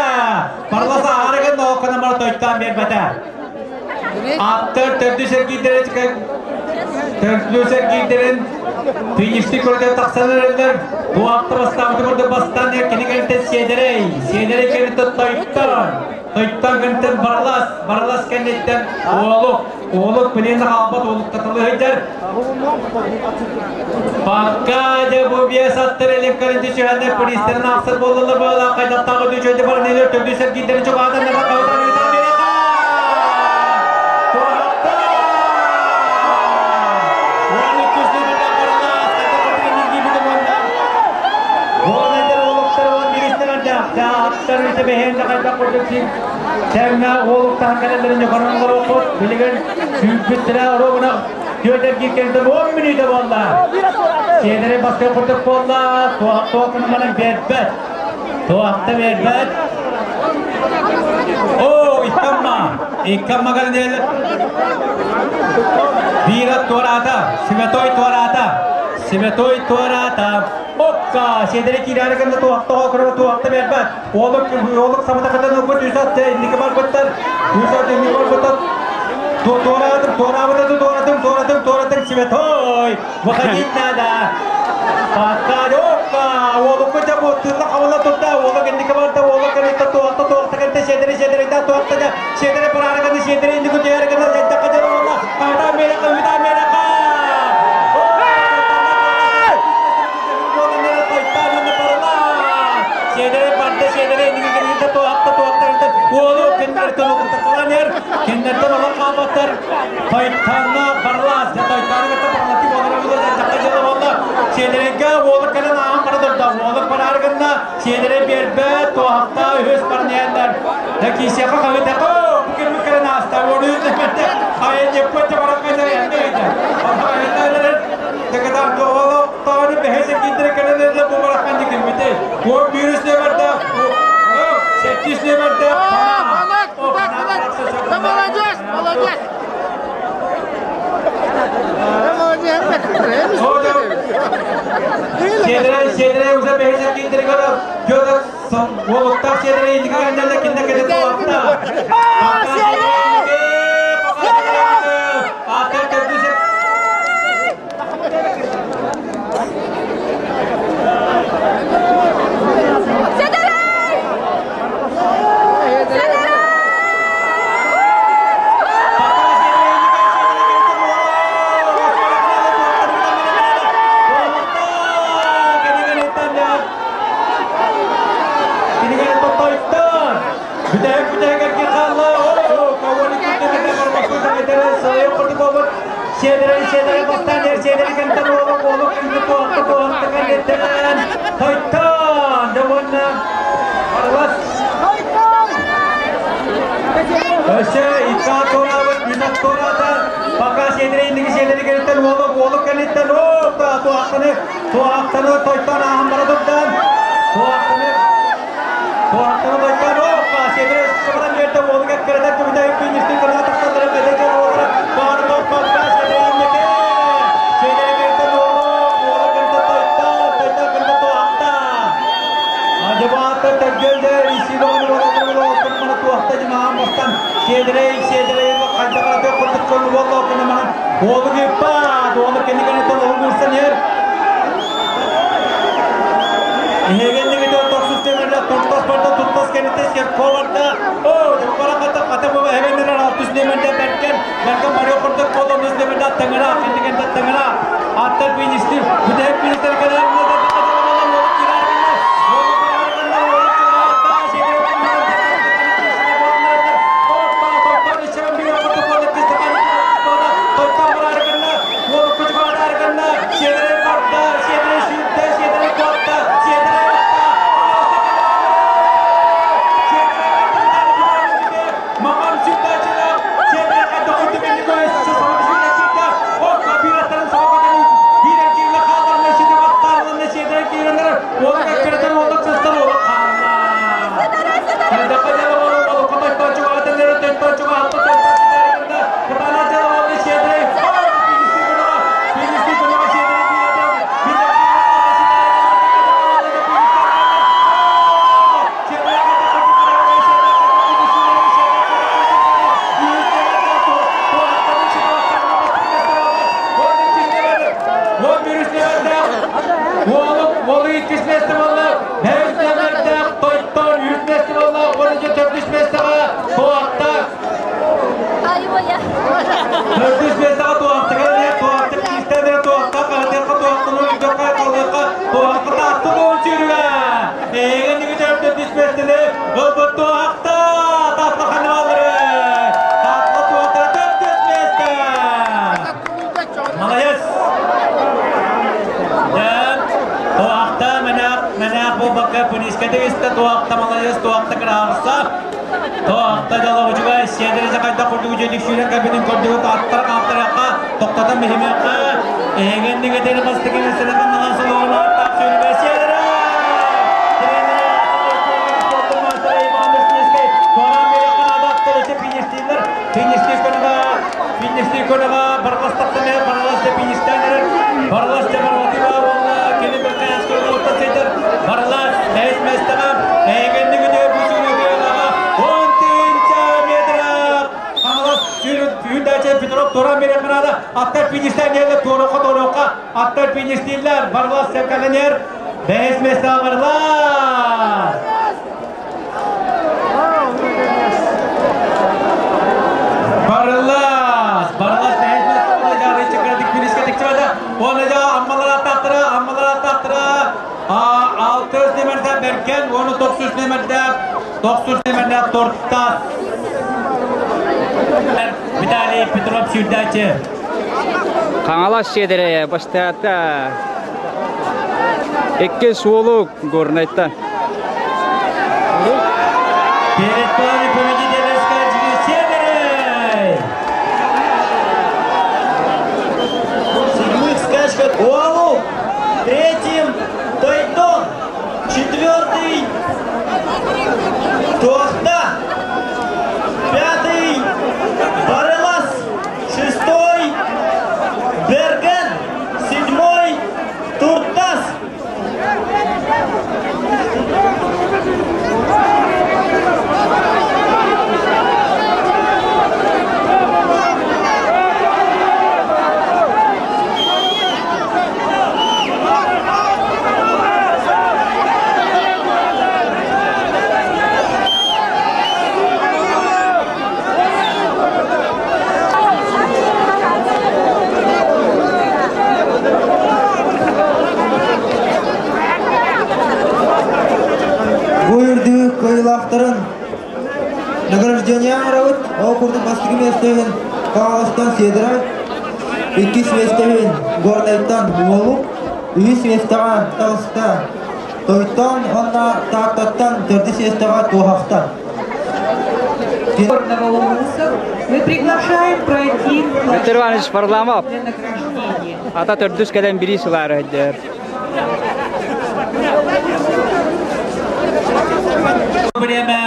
Барлас аарыгын нооккана бар Тойтон биэрбэтэ. Аттар төрдүс эргиирдэрин төрдүс эргиирдэрин финишти көрдөй тахсан эрэллэр. Бу аттар бастаабыты көрдө бастан кини кэнниттэн сиэдэрэй, сиэдэрэй кэнниттэн Тойтон. Тойтон кэнниттэн Барлас, Барлас кэнниттэн Уолук, Уолук билиэн хаалбат Уолук татылыһыйдар. Пока дьэ бу биэс аттар элеккарын түсүһэннэр полистарын ахсар буолалар буолла хайдаттааҕы дүчөйдө баран элер төрдүс эргиирдэрин чугаһатан нара каһытан ыытан биэрэхэ! Туохта! 12 нөмерден Барлас, хайда курдук ньиргийбитим уонна Уолайдар уолуктар уон биристэн аттар үтэ бэһиэн хайдах курдук син тэҥҥэ уолуктаһан кэлэллэрин ньуканан олоруохпут. Билигин сүүрбүттэрэ оруобуна түөрт эргиир кэнниттэн 10 мүнүүтэ буолла. Сиэдэрэй бастакы курдук буолла, туох туох гынан баран биэрбэт. Туохта биэрбэт. Оо, иккамма. Иккамма кэлэн Биира туораата. Святой туораата. Святой туораата. Опка! Сиэдэри киирээри гынна туохта көрө туохта биэрбэт. Олук олук самата кытан ылбыт үс ат инники барбыттар. Үс ат инники барбыттар. Туораатым, туораабытым, туоратым, туоратым, туоратым, святой! Выходить надо! Пока, опа! Олукку дьэ буоттуурла хабыла турда, олук инники барда, олук кэнниттэ туохта, туохта кэннитэ сиэдэри, сиэдэри да туохта да, сиэдэри бараары гына, сиэдэри инники түһээри гына, дьэддэххэ дьэ буолла, Кайда Америка, Үт Америка! Сиэдэри барда, сиэдэри инники кэнниттэ туохта, туохта кэнниттэ, олук кэнниттэн олукта каланер, кэнниттэн олох хаалбаттар, Тойтанна барлаас, тойтаны кытта барлатыы буолара буолла, дьэддэххэ дьэ буолла, Сиэдэрэйгэ уолук кэлэн ааһан бара турда. Уолук бараары гынна, сиэдэрэй биэрбэт, туоһахта үһүс барнеяннар. Да киисиэхэ хаһыытака, бу кирбит кэлэн ааста, уону үтэмэтэ, айанньыппыт баран кэлэр эмиэ Текетар тооло тоoni бэһэсэ киинтэрэ кэлэн эрдэ бу бараххан дикилбите. Уон биир нөмерде, сэттис нөмерде. Да молодец, молодец! Да молодец! Сиэдэрэй, сиэдэрэй уже бэһэсэ киинтэрэ кэлэн көрө уолуктар сиэдэрэй индика кэннэллэ киндэ кэлэ туохта. Аттар төрдүсэ Өссө икка туораабыт, үс туораата, пока сиэдэрэ инники сиэдэрэ кэлиттэн уолук, уолук кэлиттэн, оп, туохтаны, туохтаны тойтон ааһан бара турдан, туохтаны, туохтаны тойтон, оп, сиэдэрэ сыбаран биэрдэ, уолук эккирэтэн түбүтэ финишти кына тахсаллара бэдэ уолара, баары топ, сиэдэрэ инники, сиэдэрэ кэлиттэн уолук, уолук кэлиттэн тойтон, тойтон кэлиттэн туохта. Ажабаатта төггөлдө, исибагын уолук, туохта дьимаан бастан, сиэдэрэй, сиэдэрэй, хайда бараты курдук көлү боллоо кene манан уолук иппаат, уолук кени кene тол угурсан ер. Иһэгенниги тохсус темерле туртас барда, туртас кенете сепко барда. О, бара ката ката бу эгеннер алтыс немерде беркен, беркен барыо курдук болон немерде теңера, кени кene теңера. Аттар министр, бүдәк министр кene Молодец! Да, туақта манақ, манақ бұл баққа пунискаты туақта молодец, туақта красавца. Туақта жала учуга седере жакайда курдугу жөдүк сүйрен кабинин көрдүгү аттар каптаракка токтотон мехимекка эгендиге тери бастыгы меселе каналан солоолар тап сүйрүбө седере. көнаҕа Барылас тахсан иһэр, Барылас дьэ фиништээн эрэр. Барылас дьэ Барылатыба уонна кини Бэркээнскэй улууттан сылдьар Барылас бэһис миэстэҕэ эйигинник үтүө бу сүүрүү кыайыылааҕа 10 000 метр. Хаҥалас сүүрдээччи Петров туоран биэриэххэ наада. Аттар фиништээн иһэллэр, туоруохха, туоруохха. Аттар фиништииллэр. Барылас кэлэн иһэр. Бэһис миэстэҕэ Барылас. Барылас! Барылас бэһис миэстэҕэ дьаарыччы кыратык финишкэ тиксибэтэ. Уонна дьэ Аммалар аттаахтара, Аммалар аттаахтара алтыс нүөмэрдээх Бэргэн уонна тохсус нүөмэрдээх тохсус нүөмэрдээх Тортас. Виталий Петров сүүрдээччи. Хаҥалас сиэдэрэ бастаата. Иккис уолу Горнайтан. Перед вами победитель скачки Северой! В седьмых скачках Уалук, третьим Тойтон, четвертый Туахта, пятый Барылас, шестой Берген, седьмой Туртас. Бу үрдүк кыайыылаахтарын награждение оҥоробут. Ол курдук бастакы миэстэбин Хаҥаластан Сиэдэрэ, иккис миэстэбин Горнайтан Уолук, үһүс миэстэҕэ таҕыста Тойтон уонна Тааттаттан төрдүс миэстэҕэ Туоһахта. Мы приглашаем пройти Виктор Иванович Варламов. для награждения. Ата төрдүс кэлэн бириис ылаары сылдьар. Бириэмэ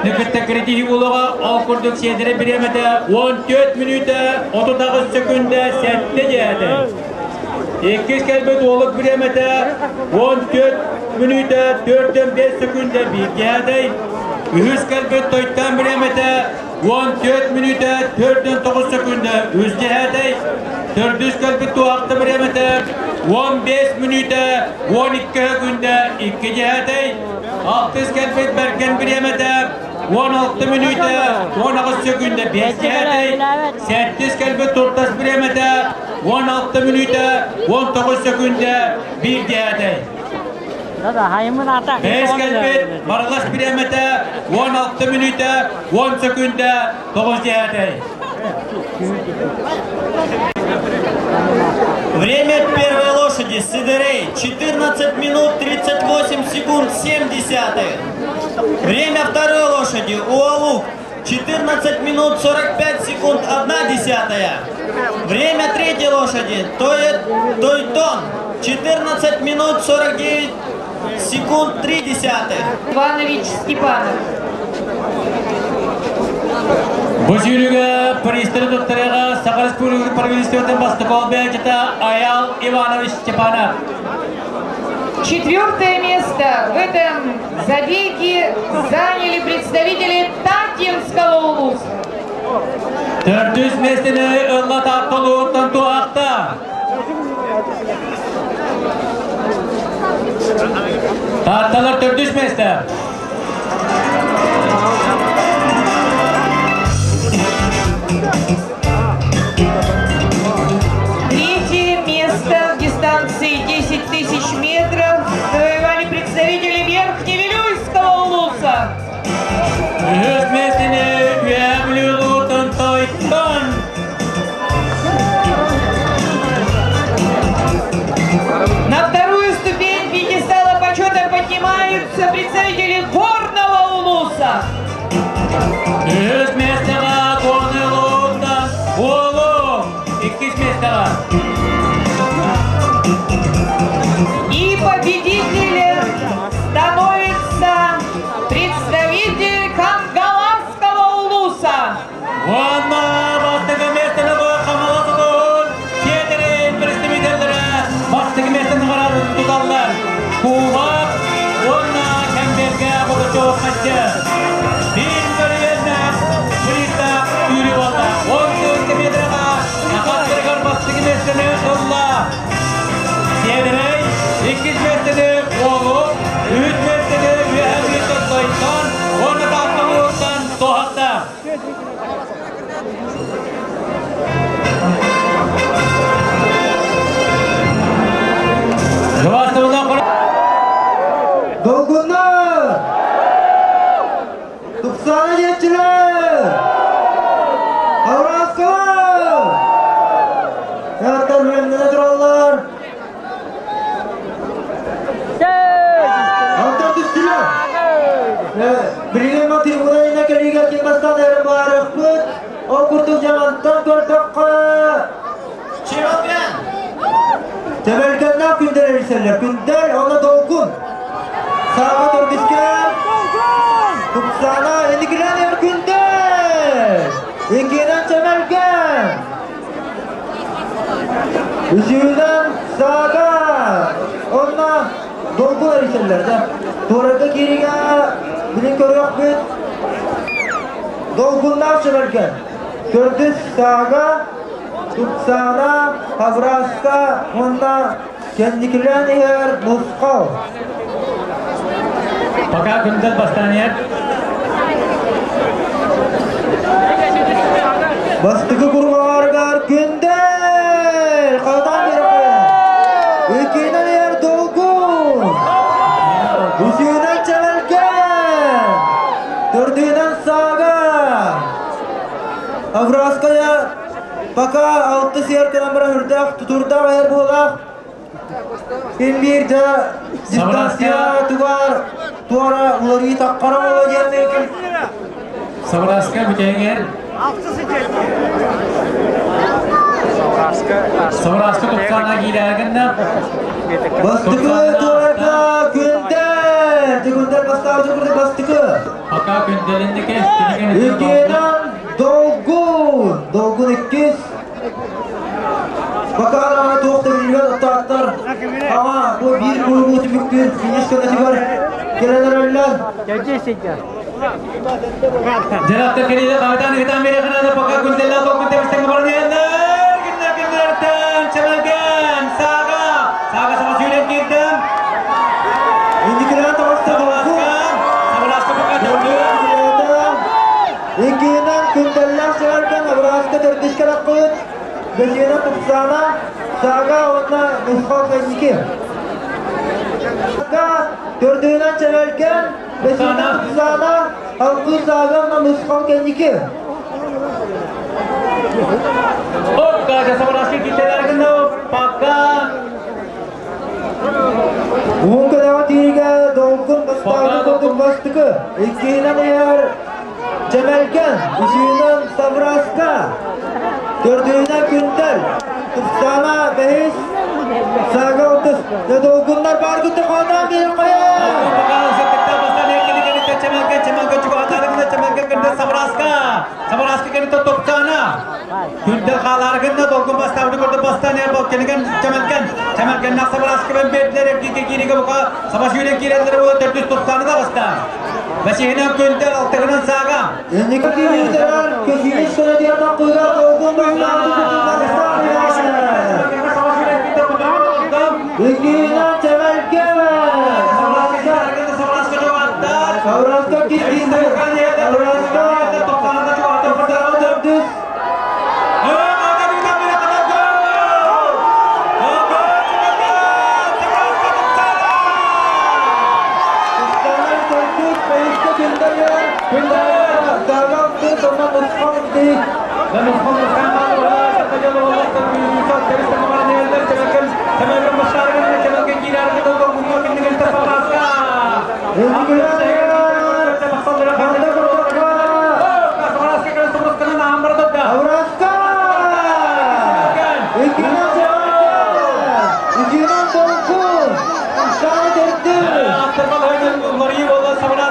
Нүкүттэ киритиһи улаҕа ол курдук Сиэдэрэ бириэмэтэ 14 мүнүүтэ 38 секунда 7 диэти. Иккис кэлбит уолук бириэмэтэ 14 мүнүүтэ 4,5 секунда 1 диэтэй. Үһүс кэлбит Тойтан бириэмэтэ 14 мүнүүтэ 4,9 секунда 3 диэтэй. Төрдүс кэлбит Туохта бириэмэтэ 15 мүнүүтэ 12 секунда 2 диэтэй. Алтыс кэлбит Бэргэн бириэмэтэ 16 мүнүүтэ 18 секунда 5 диэтэй. Сэттис кэлбит Туртас бириэмэтэ 16 мүнүүтэ 19 секунда 1 диэтэй. Бэһис кэлбит Барылас бириэмэтэ 16 мүнүүтэ 10 секунда 9 диэтэй. Время первой лошади Сидерей 14 минут 38 секунд 7 десятых. Время второй лошади Уалук 14 минут 45 секунд 1 десятая. Время третьей лошади Тойтон 14 минут 49 секунд 3 десятых. Иванович Степанов. Бу сүүрүүгэ бириистэри туттарыаҕа Саха Республикатын правительствотын бастакы солбуйааччыта Аял Иванович Степанов. Четвертое место в этом забеге заняли представители Таттинского улуса. Төрдүс миэстэни ылла Таатта улууһуттан Туохта. Таатталар төрдүс миэстэ. Третье место в дистанции 10 тысяч метров завоевали представители Верхневилюйского улуса. Үһүс миэстэни Үөһээ Бүлүү улууһуттан Тойтон. На вторую ступень пьедестала почета поднимаются представители Горного улуса. Үһүс миэстэҕэ Горнай улууһуттан Уолу. Иккис миэстэҕэ. И победителем становится представитель Кангаласского улуса. Уонна бастакы миэстэни Туоххаччы. Биир көлүөннээх Фрита сүүрүү буолла. 14 метрға Саха бастакы миэстэни ылла. Сиэдэрэй иккис миэстэни Уолу, үһүс миэстэни Үөһээ Бүлүүттэн Тойтон, уонна Таатта улууһуттан Туоһахта. Долгуннар! Тупсаана диэччилэр! Авраскалар! Аттар бэлэмнэнэ тураллар. Аттар түстүлэр. Билигин мотивунайна кэлиигэ ким бастаан эрэ баарыахпыт. Ол курдук дьамантан көрдөххө Чемпион! Төбөлгөннөөх күндэр эрисэллэр. Күндэр онно долгун. Сааға төрдүскэ Тупсана инникилэн эр күндэр. Иккинэн чэмэлгэн. Үсүүнэн саага. Онно долгун эрисэллэр да. Туорага кииригэ билин көрүөхпүт. Долгуннаах чэмэлгэн. Төрдүс саага Тупсана, Хабраска, онна кэнникилэн иһэр Нусхал. Пока күндэл бастаан Бастыкы курмаларгар күндэл! Қалдан беріп Иккинен иһэр Долгун! Үсүүнэн Чэмэлгэн! Төрдүүнэн Сага! Авраская пока алты сиэркэнэн бара хүрдээх тутурдаах эр буолаах. Ким биир да дистанция тугар туора уларыы таққара буола диэн Сабраска бүтэҥэр. Сабраска тупсаана киирээгинна. Бастыкы туорага күндэл! Күндэл бастаабыты курдук бастыкы. Пока күндэлинники Иккинэн Долгун! Долгун иккис. Пока туох да биллибэт аттааттар. Ама бу биир куругу түмүктүүр финиш көнөтүгэр келен эрэллэр. Жаратта келиде кабытан итан бере кынады пока күндэлла долгун тебистен барныяннар. Күннер күннертен чемелген сага. Сага сага сүйрен кирдим. Инникилэн таҕыста Долгун. Сабраска пока төрдү. Иккинэн күндэллээх сыһарган Абраска төрдүскэ лаккыт. Бэсиэнэн Тупсана, Сага уонна Нусхал кэнники. Төрдүнэн Чэмэлгэн, бэсиэнэн Тупсана, алтын Сага уонна Нусхал кэнники. Окка Сабраска кителер пока. Уун көнөҕө тииригэ Долгун бастаабыт курдук бастыкы. Иккинэн иһэр Чэмэлгэн, үсүүнэн Сабраска, төрдүүнэн Күндэл, Тупсана бэһис, Сага алтыс. Долгуннар бар күтті қодан бері қоя! Пока сеттекте бастан екini кенитте чемелген чемелген чуга атарыгында чемелген кенде Сабраска. Сабраска кенитте топтана. Күндел халарыгында долгун бастабыды көрдү бастан ер бол кениген чемелген. Чемелген на Сабраска ben бердилер киге кириге бука сабаш үйрен кирелер болот төрдүс топтаны да баста. Бешигинен күндел алтыгынан сага. Энники киритерер, көсүнүс көнө куйга Долгун бастаабыт күтті бастан. Иккинэн Чэмэлгэн, Сабраска, Сабраска киирдэ. Сабраска, Тупсана төрдүс. Тупсана төрдүс, бэһискэ Күндэл, Күндэл, Сага алтыс, онно Нусхал икки. Ханда курдукка, Авраска! Иккинэн Чэмэлгэн, үсүүнэн Долгун, Тупсана төрдүс. Иккинэн Чэмэлгэн, үсүүнэн Долгун, төрдүнэн Сага.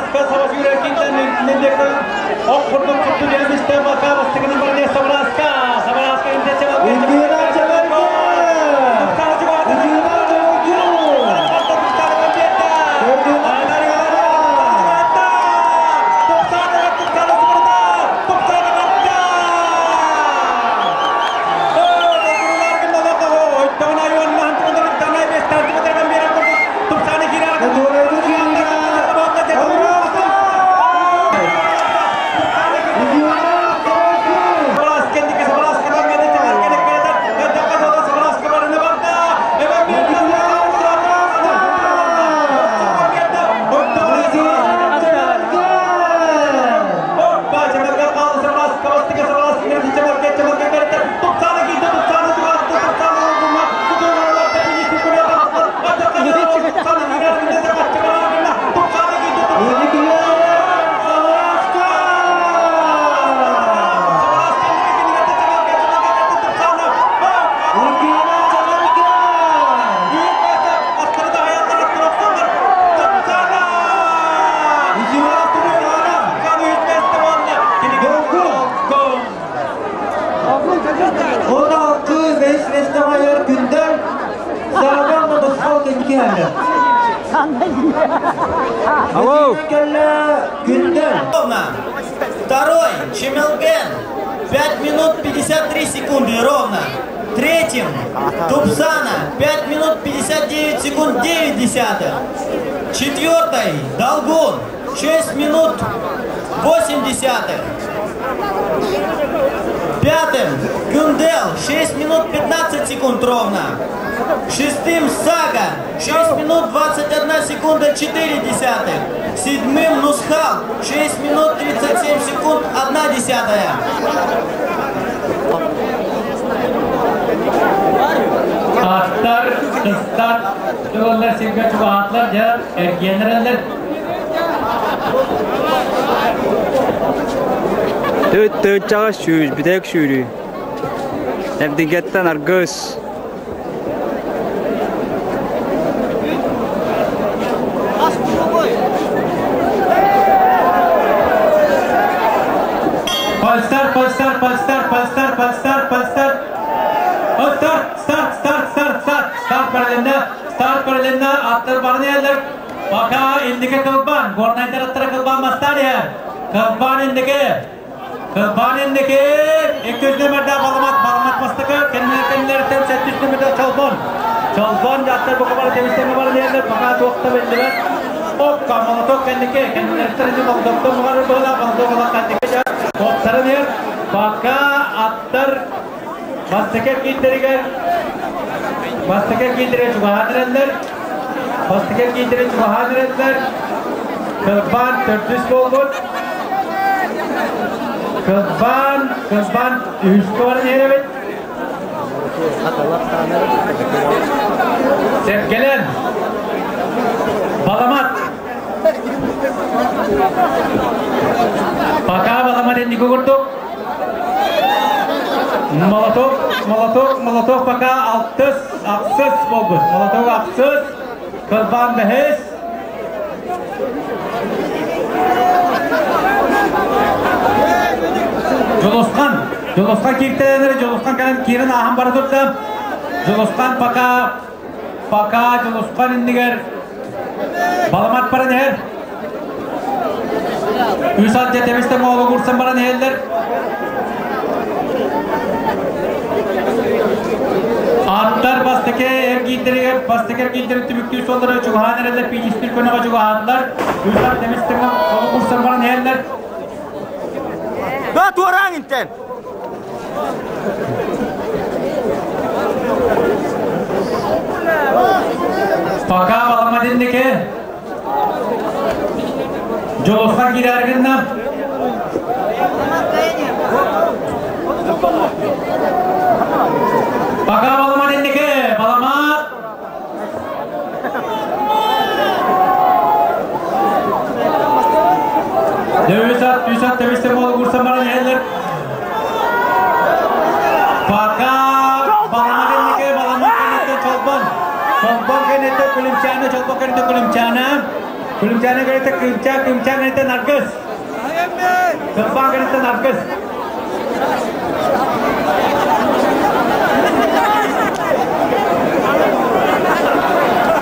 иһэллэр. Алло! Кэллэ Күндэл. Ровно. Второй Чемелген. 5 минут 53 секунды ровно. Третьим Тупсана. 5 минут 59 секунд 9 десятых. Четвертой Долгун. 6 минут 8 десятых. Пятым Кюндел 6 минут 15 секунд ровно. Шестым Сага 6 минут 21 секунда 4 десятых. Седьмым Нусхал 6 минут 37 секунд 1 десятая. Аттар, кыстар, тураллар сиргэ чугаһаатылар дьэ эргиэн эрэллэр. Түт тыынчаҕа сүүс бүтэк сүүрүү. Эрдигэттэн аргыс. Пальстар, пальстар, пальстар, пальстар, пальстар, пальстар. Старт, старт, старт, старт, старт. Старт барылынна, старт барылынна, аттар барны еллер. Пока инники кылбан, горнайдар аттара кылбан мастар я. Кылбан инники. Кылбан инники. 200 нөмірде баламат, баламат бастықы. Кеннелер 700 нөмірде Чолбон. Чолбон жаттар бұқы бары темістеме бары еллер. Пока туақта белділер. Опка, молоток кенники. Кеннелер молотоктон бұғары бұғыла, молоток ола кенники. Оттарын ер. Пока аттар бастакы кииттеригэр бастакы кииттеригэр чугаһаан эрэллэр бастакы кииттеригэр чугаһаан эрэллэр Кылбаан төрдүс буолбут Кылбаан Кылбаан үһүскэ баран иһэр эбит Сэргэлэн Баламат Пока Баламат инники курдук Молоток, молоток, молоток пока алтыс, ахсыс болбут. Молоток ахсыс, кылбан бэһис. Жолосхан, Жолосхан кииртэлэнэр, Жолосхан кэлэн киирэн ааһан бара турда. Жолосхан пока, пока Жолосхан иннигэр Баламат баран иһэр. Үс ат дьэ тэбистэн оолу баран иһэллэр. Аттар бастакы эргиирдэригэр бастакы эргиирдэрин түмүктүү суоллара чугаһаан эрэллэр, пиичистир көнөҕө чугаһаатылар. Үс ат тэбистэн оолу баран иһэллэр. Да, туораҥ интен! Пока баламат инники. Жолосхан киирэр гынна. Пока баламат инники. Баламат. Үс ат, үс ат тэбистэн буола курсан баран иһэллэр. Пока баламат инники, баламат кэнниттэн Чолбон. Чолбон кэнниттэн Күлүмчээнэ, Чолбон кэнниттэн Күлүмчээнэ. Күлүмчээнэ кэнниттэн Кыымча, Кыымча кэнниттэн Аргыс. Кылбаан кэнниттэн Аргыс.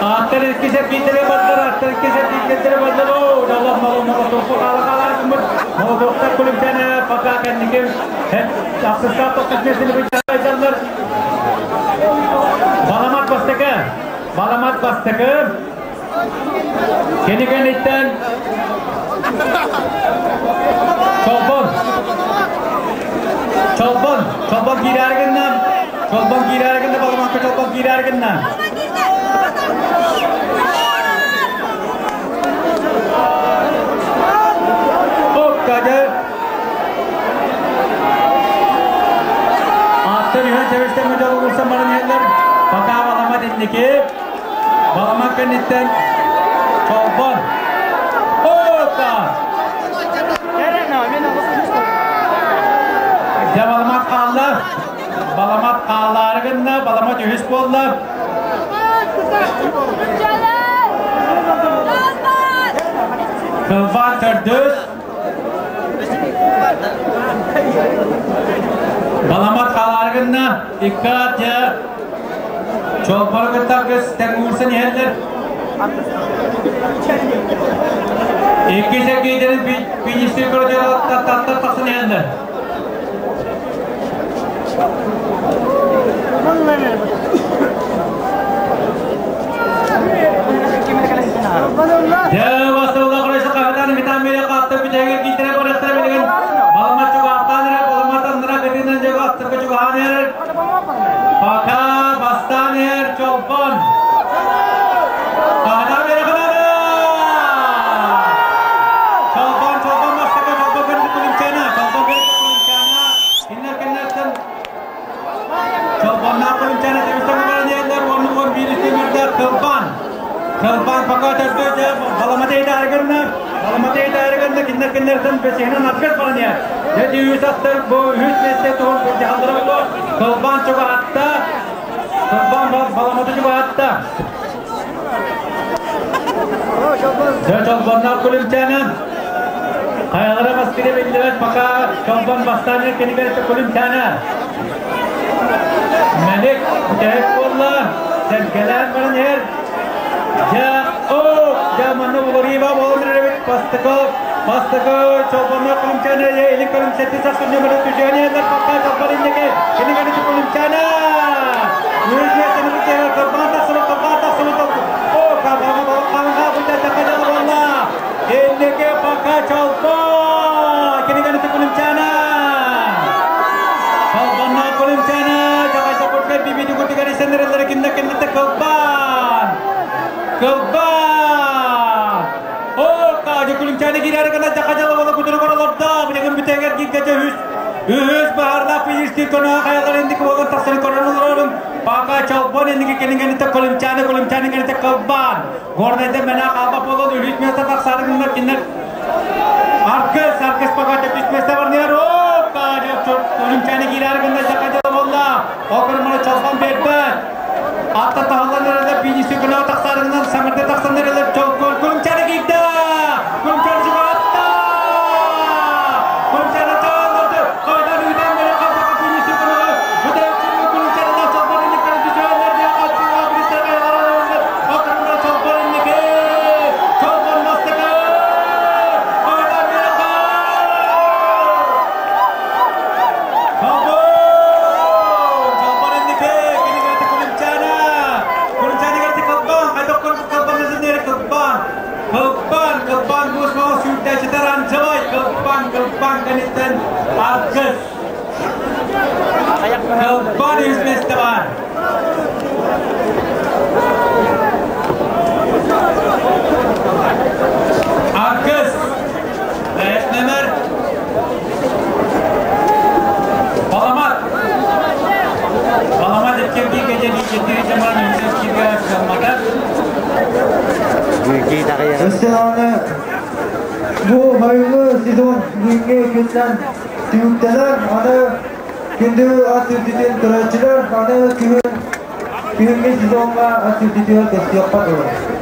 Аттар иккисэ киитэрэ бардылар, аттар иккисэ киитэрэ бардылар. Оо, Allah мало молотовку хаала хаалар кыммыт. Молотовтар Күлүмчээнэ пока кэнники ахсыстаах тохтос миэстэни быйдаллар. Баламат бастакы. Баламат бастакы. Кини кэнниттэн Чолбон. Чолбон. Чолбон киирэр гынна. Чолбон киирэр гынна, баламакка Чолбон киирэр гынна. Окка дьэ. Аттар үһүн тэбистэн мөдөл уурсан баран иһэллэр. Пока баламат инники. Баламат кэнниттэн Чолбон. Опа! Дьэ баламат хаалла. Баламат хаалаары гынна, баламат үһүс буолла. Кылбаан төрдүс. Баламат хаалаары гынна. Икки ат дьэ. Чолбону кытта Аргыс тэҥ уурсан иһэллэр. Иккис эргиирдэрин финишти көрдөрө тахсан иһэллэр. Дьэ, бастабыла көрөсө хаһытан витамина катта бүтэгер кииттере барыктара билген балама чугаһтан эрэ балама тандыра кытынан жага аттырга чугаһан эрэр. Пока бастан эр Чолбон. Хаһытан бере кылады. Чолбон, Чолбон бастакы, Чолбон көрдү кулунчана, Чолбон көрдү кулунчана. Киннер киннертен Чолбонна кулунчана тебистен баран оны он бир истемирде Кылбан. Кылбан пока төрдө баламата идаргынна, баламата идаргынна киннер киннертен бесихинен аткас баран я. Деди үс аттар бу үс месте туһун жахалдыра болу. Кылбан чуга атта. Кылбан баламата чуга атта. Чолбоннар кулунчана. Каялара бастыгы билдибет пока Чолбон бастаны кенигер кулунчана. Мелик бүтэһик буолла, сэргэлээн баран иһэр. Дьэ, о, дьэ манна уларыйба буолан эрэбит бастакы, бастакы Чолбонно кулунчана илик көрүм сетти сахсыр нөмөрө түжөөнү пока Чолбон иннеке, кинигер кулунчана. Үз миэстэни бүтээр кылбан тахсыбыт, кылбан тахсыбыт. О, кабага балканга бүтэ такажалы буолла. Иннеке пока Чолбон, кинигер кулунчана. Чолбонно кулунчана, жакайта курткай бибини куртугар исеннерелери кинде кинде кылбан. Кылбан! О, кажы кулунчаны кирер гына жакажалы бола кутуру королорда, билеген бүтегер киккече үс. Үс баарла финишти коно хаялар индики болон тахсын коронолорун. Пока Чолбон индики келингени кулунчаны, кулунчаны келите кылбан. Горнайда мена калба болон үс места тахсарыгыннар киндер. Аркыс, аркыс пока үс места бар нер. О, кажы кулунчаны кирер гына жакажалы болла. Окыр мына Чолбон бербет. Атта тахаллар эрелер финишти коно тахсарыгынан саңырды тахсан эрелер Чолбон кулунчаны кийди. Кулунчаны чугатта. Кулунчаны чалдырды. Кайдан үйден бери калбака финишти коно. Бүтө кулунчаны да Чолбон инникери түшөннөр де атчыга биристер кайгаралар. Окыр мына Чолбон инники. Чолбон бастыкы. Кайдан бери Чолбон! Чолбон инники. Кинигерти кулунчана. Кулунчана керти кылбан. Кайда кылбан нери кылбан. Кылбан, кылбан бу смол сүүрдээчитер анчабай. Кылбан, кылбан кенеттен аргыс. Кылбан үс месте бар. Аргыс. Бэс нөмер. Баламат. Баламат эткерги кежеги жетири жаман үсөс кирге кылмата. Өссө бу хайылы сезон бүгүнкү күннен түмүктенер, аны күндү ат үрдүтүн көрөөчүлөр, аны күн күнгү сезонга ат үрдүтүгөр көстүөккө болот.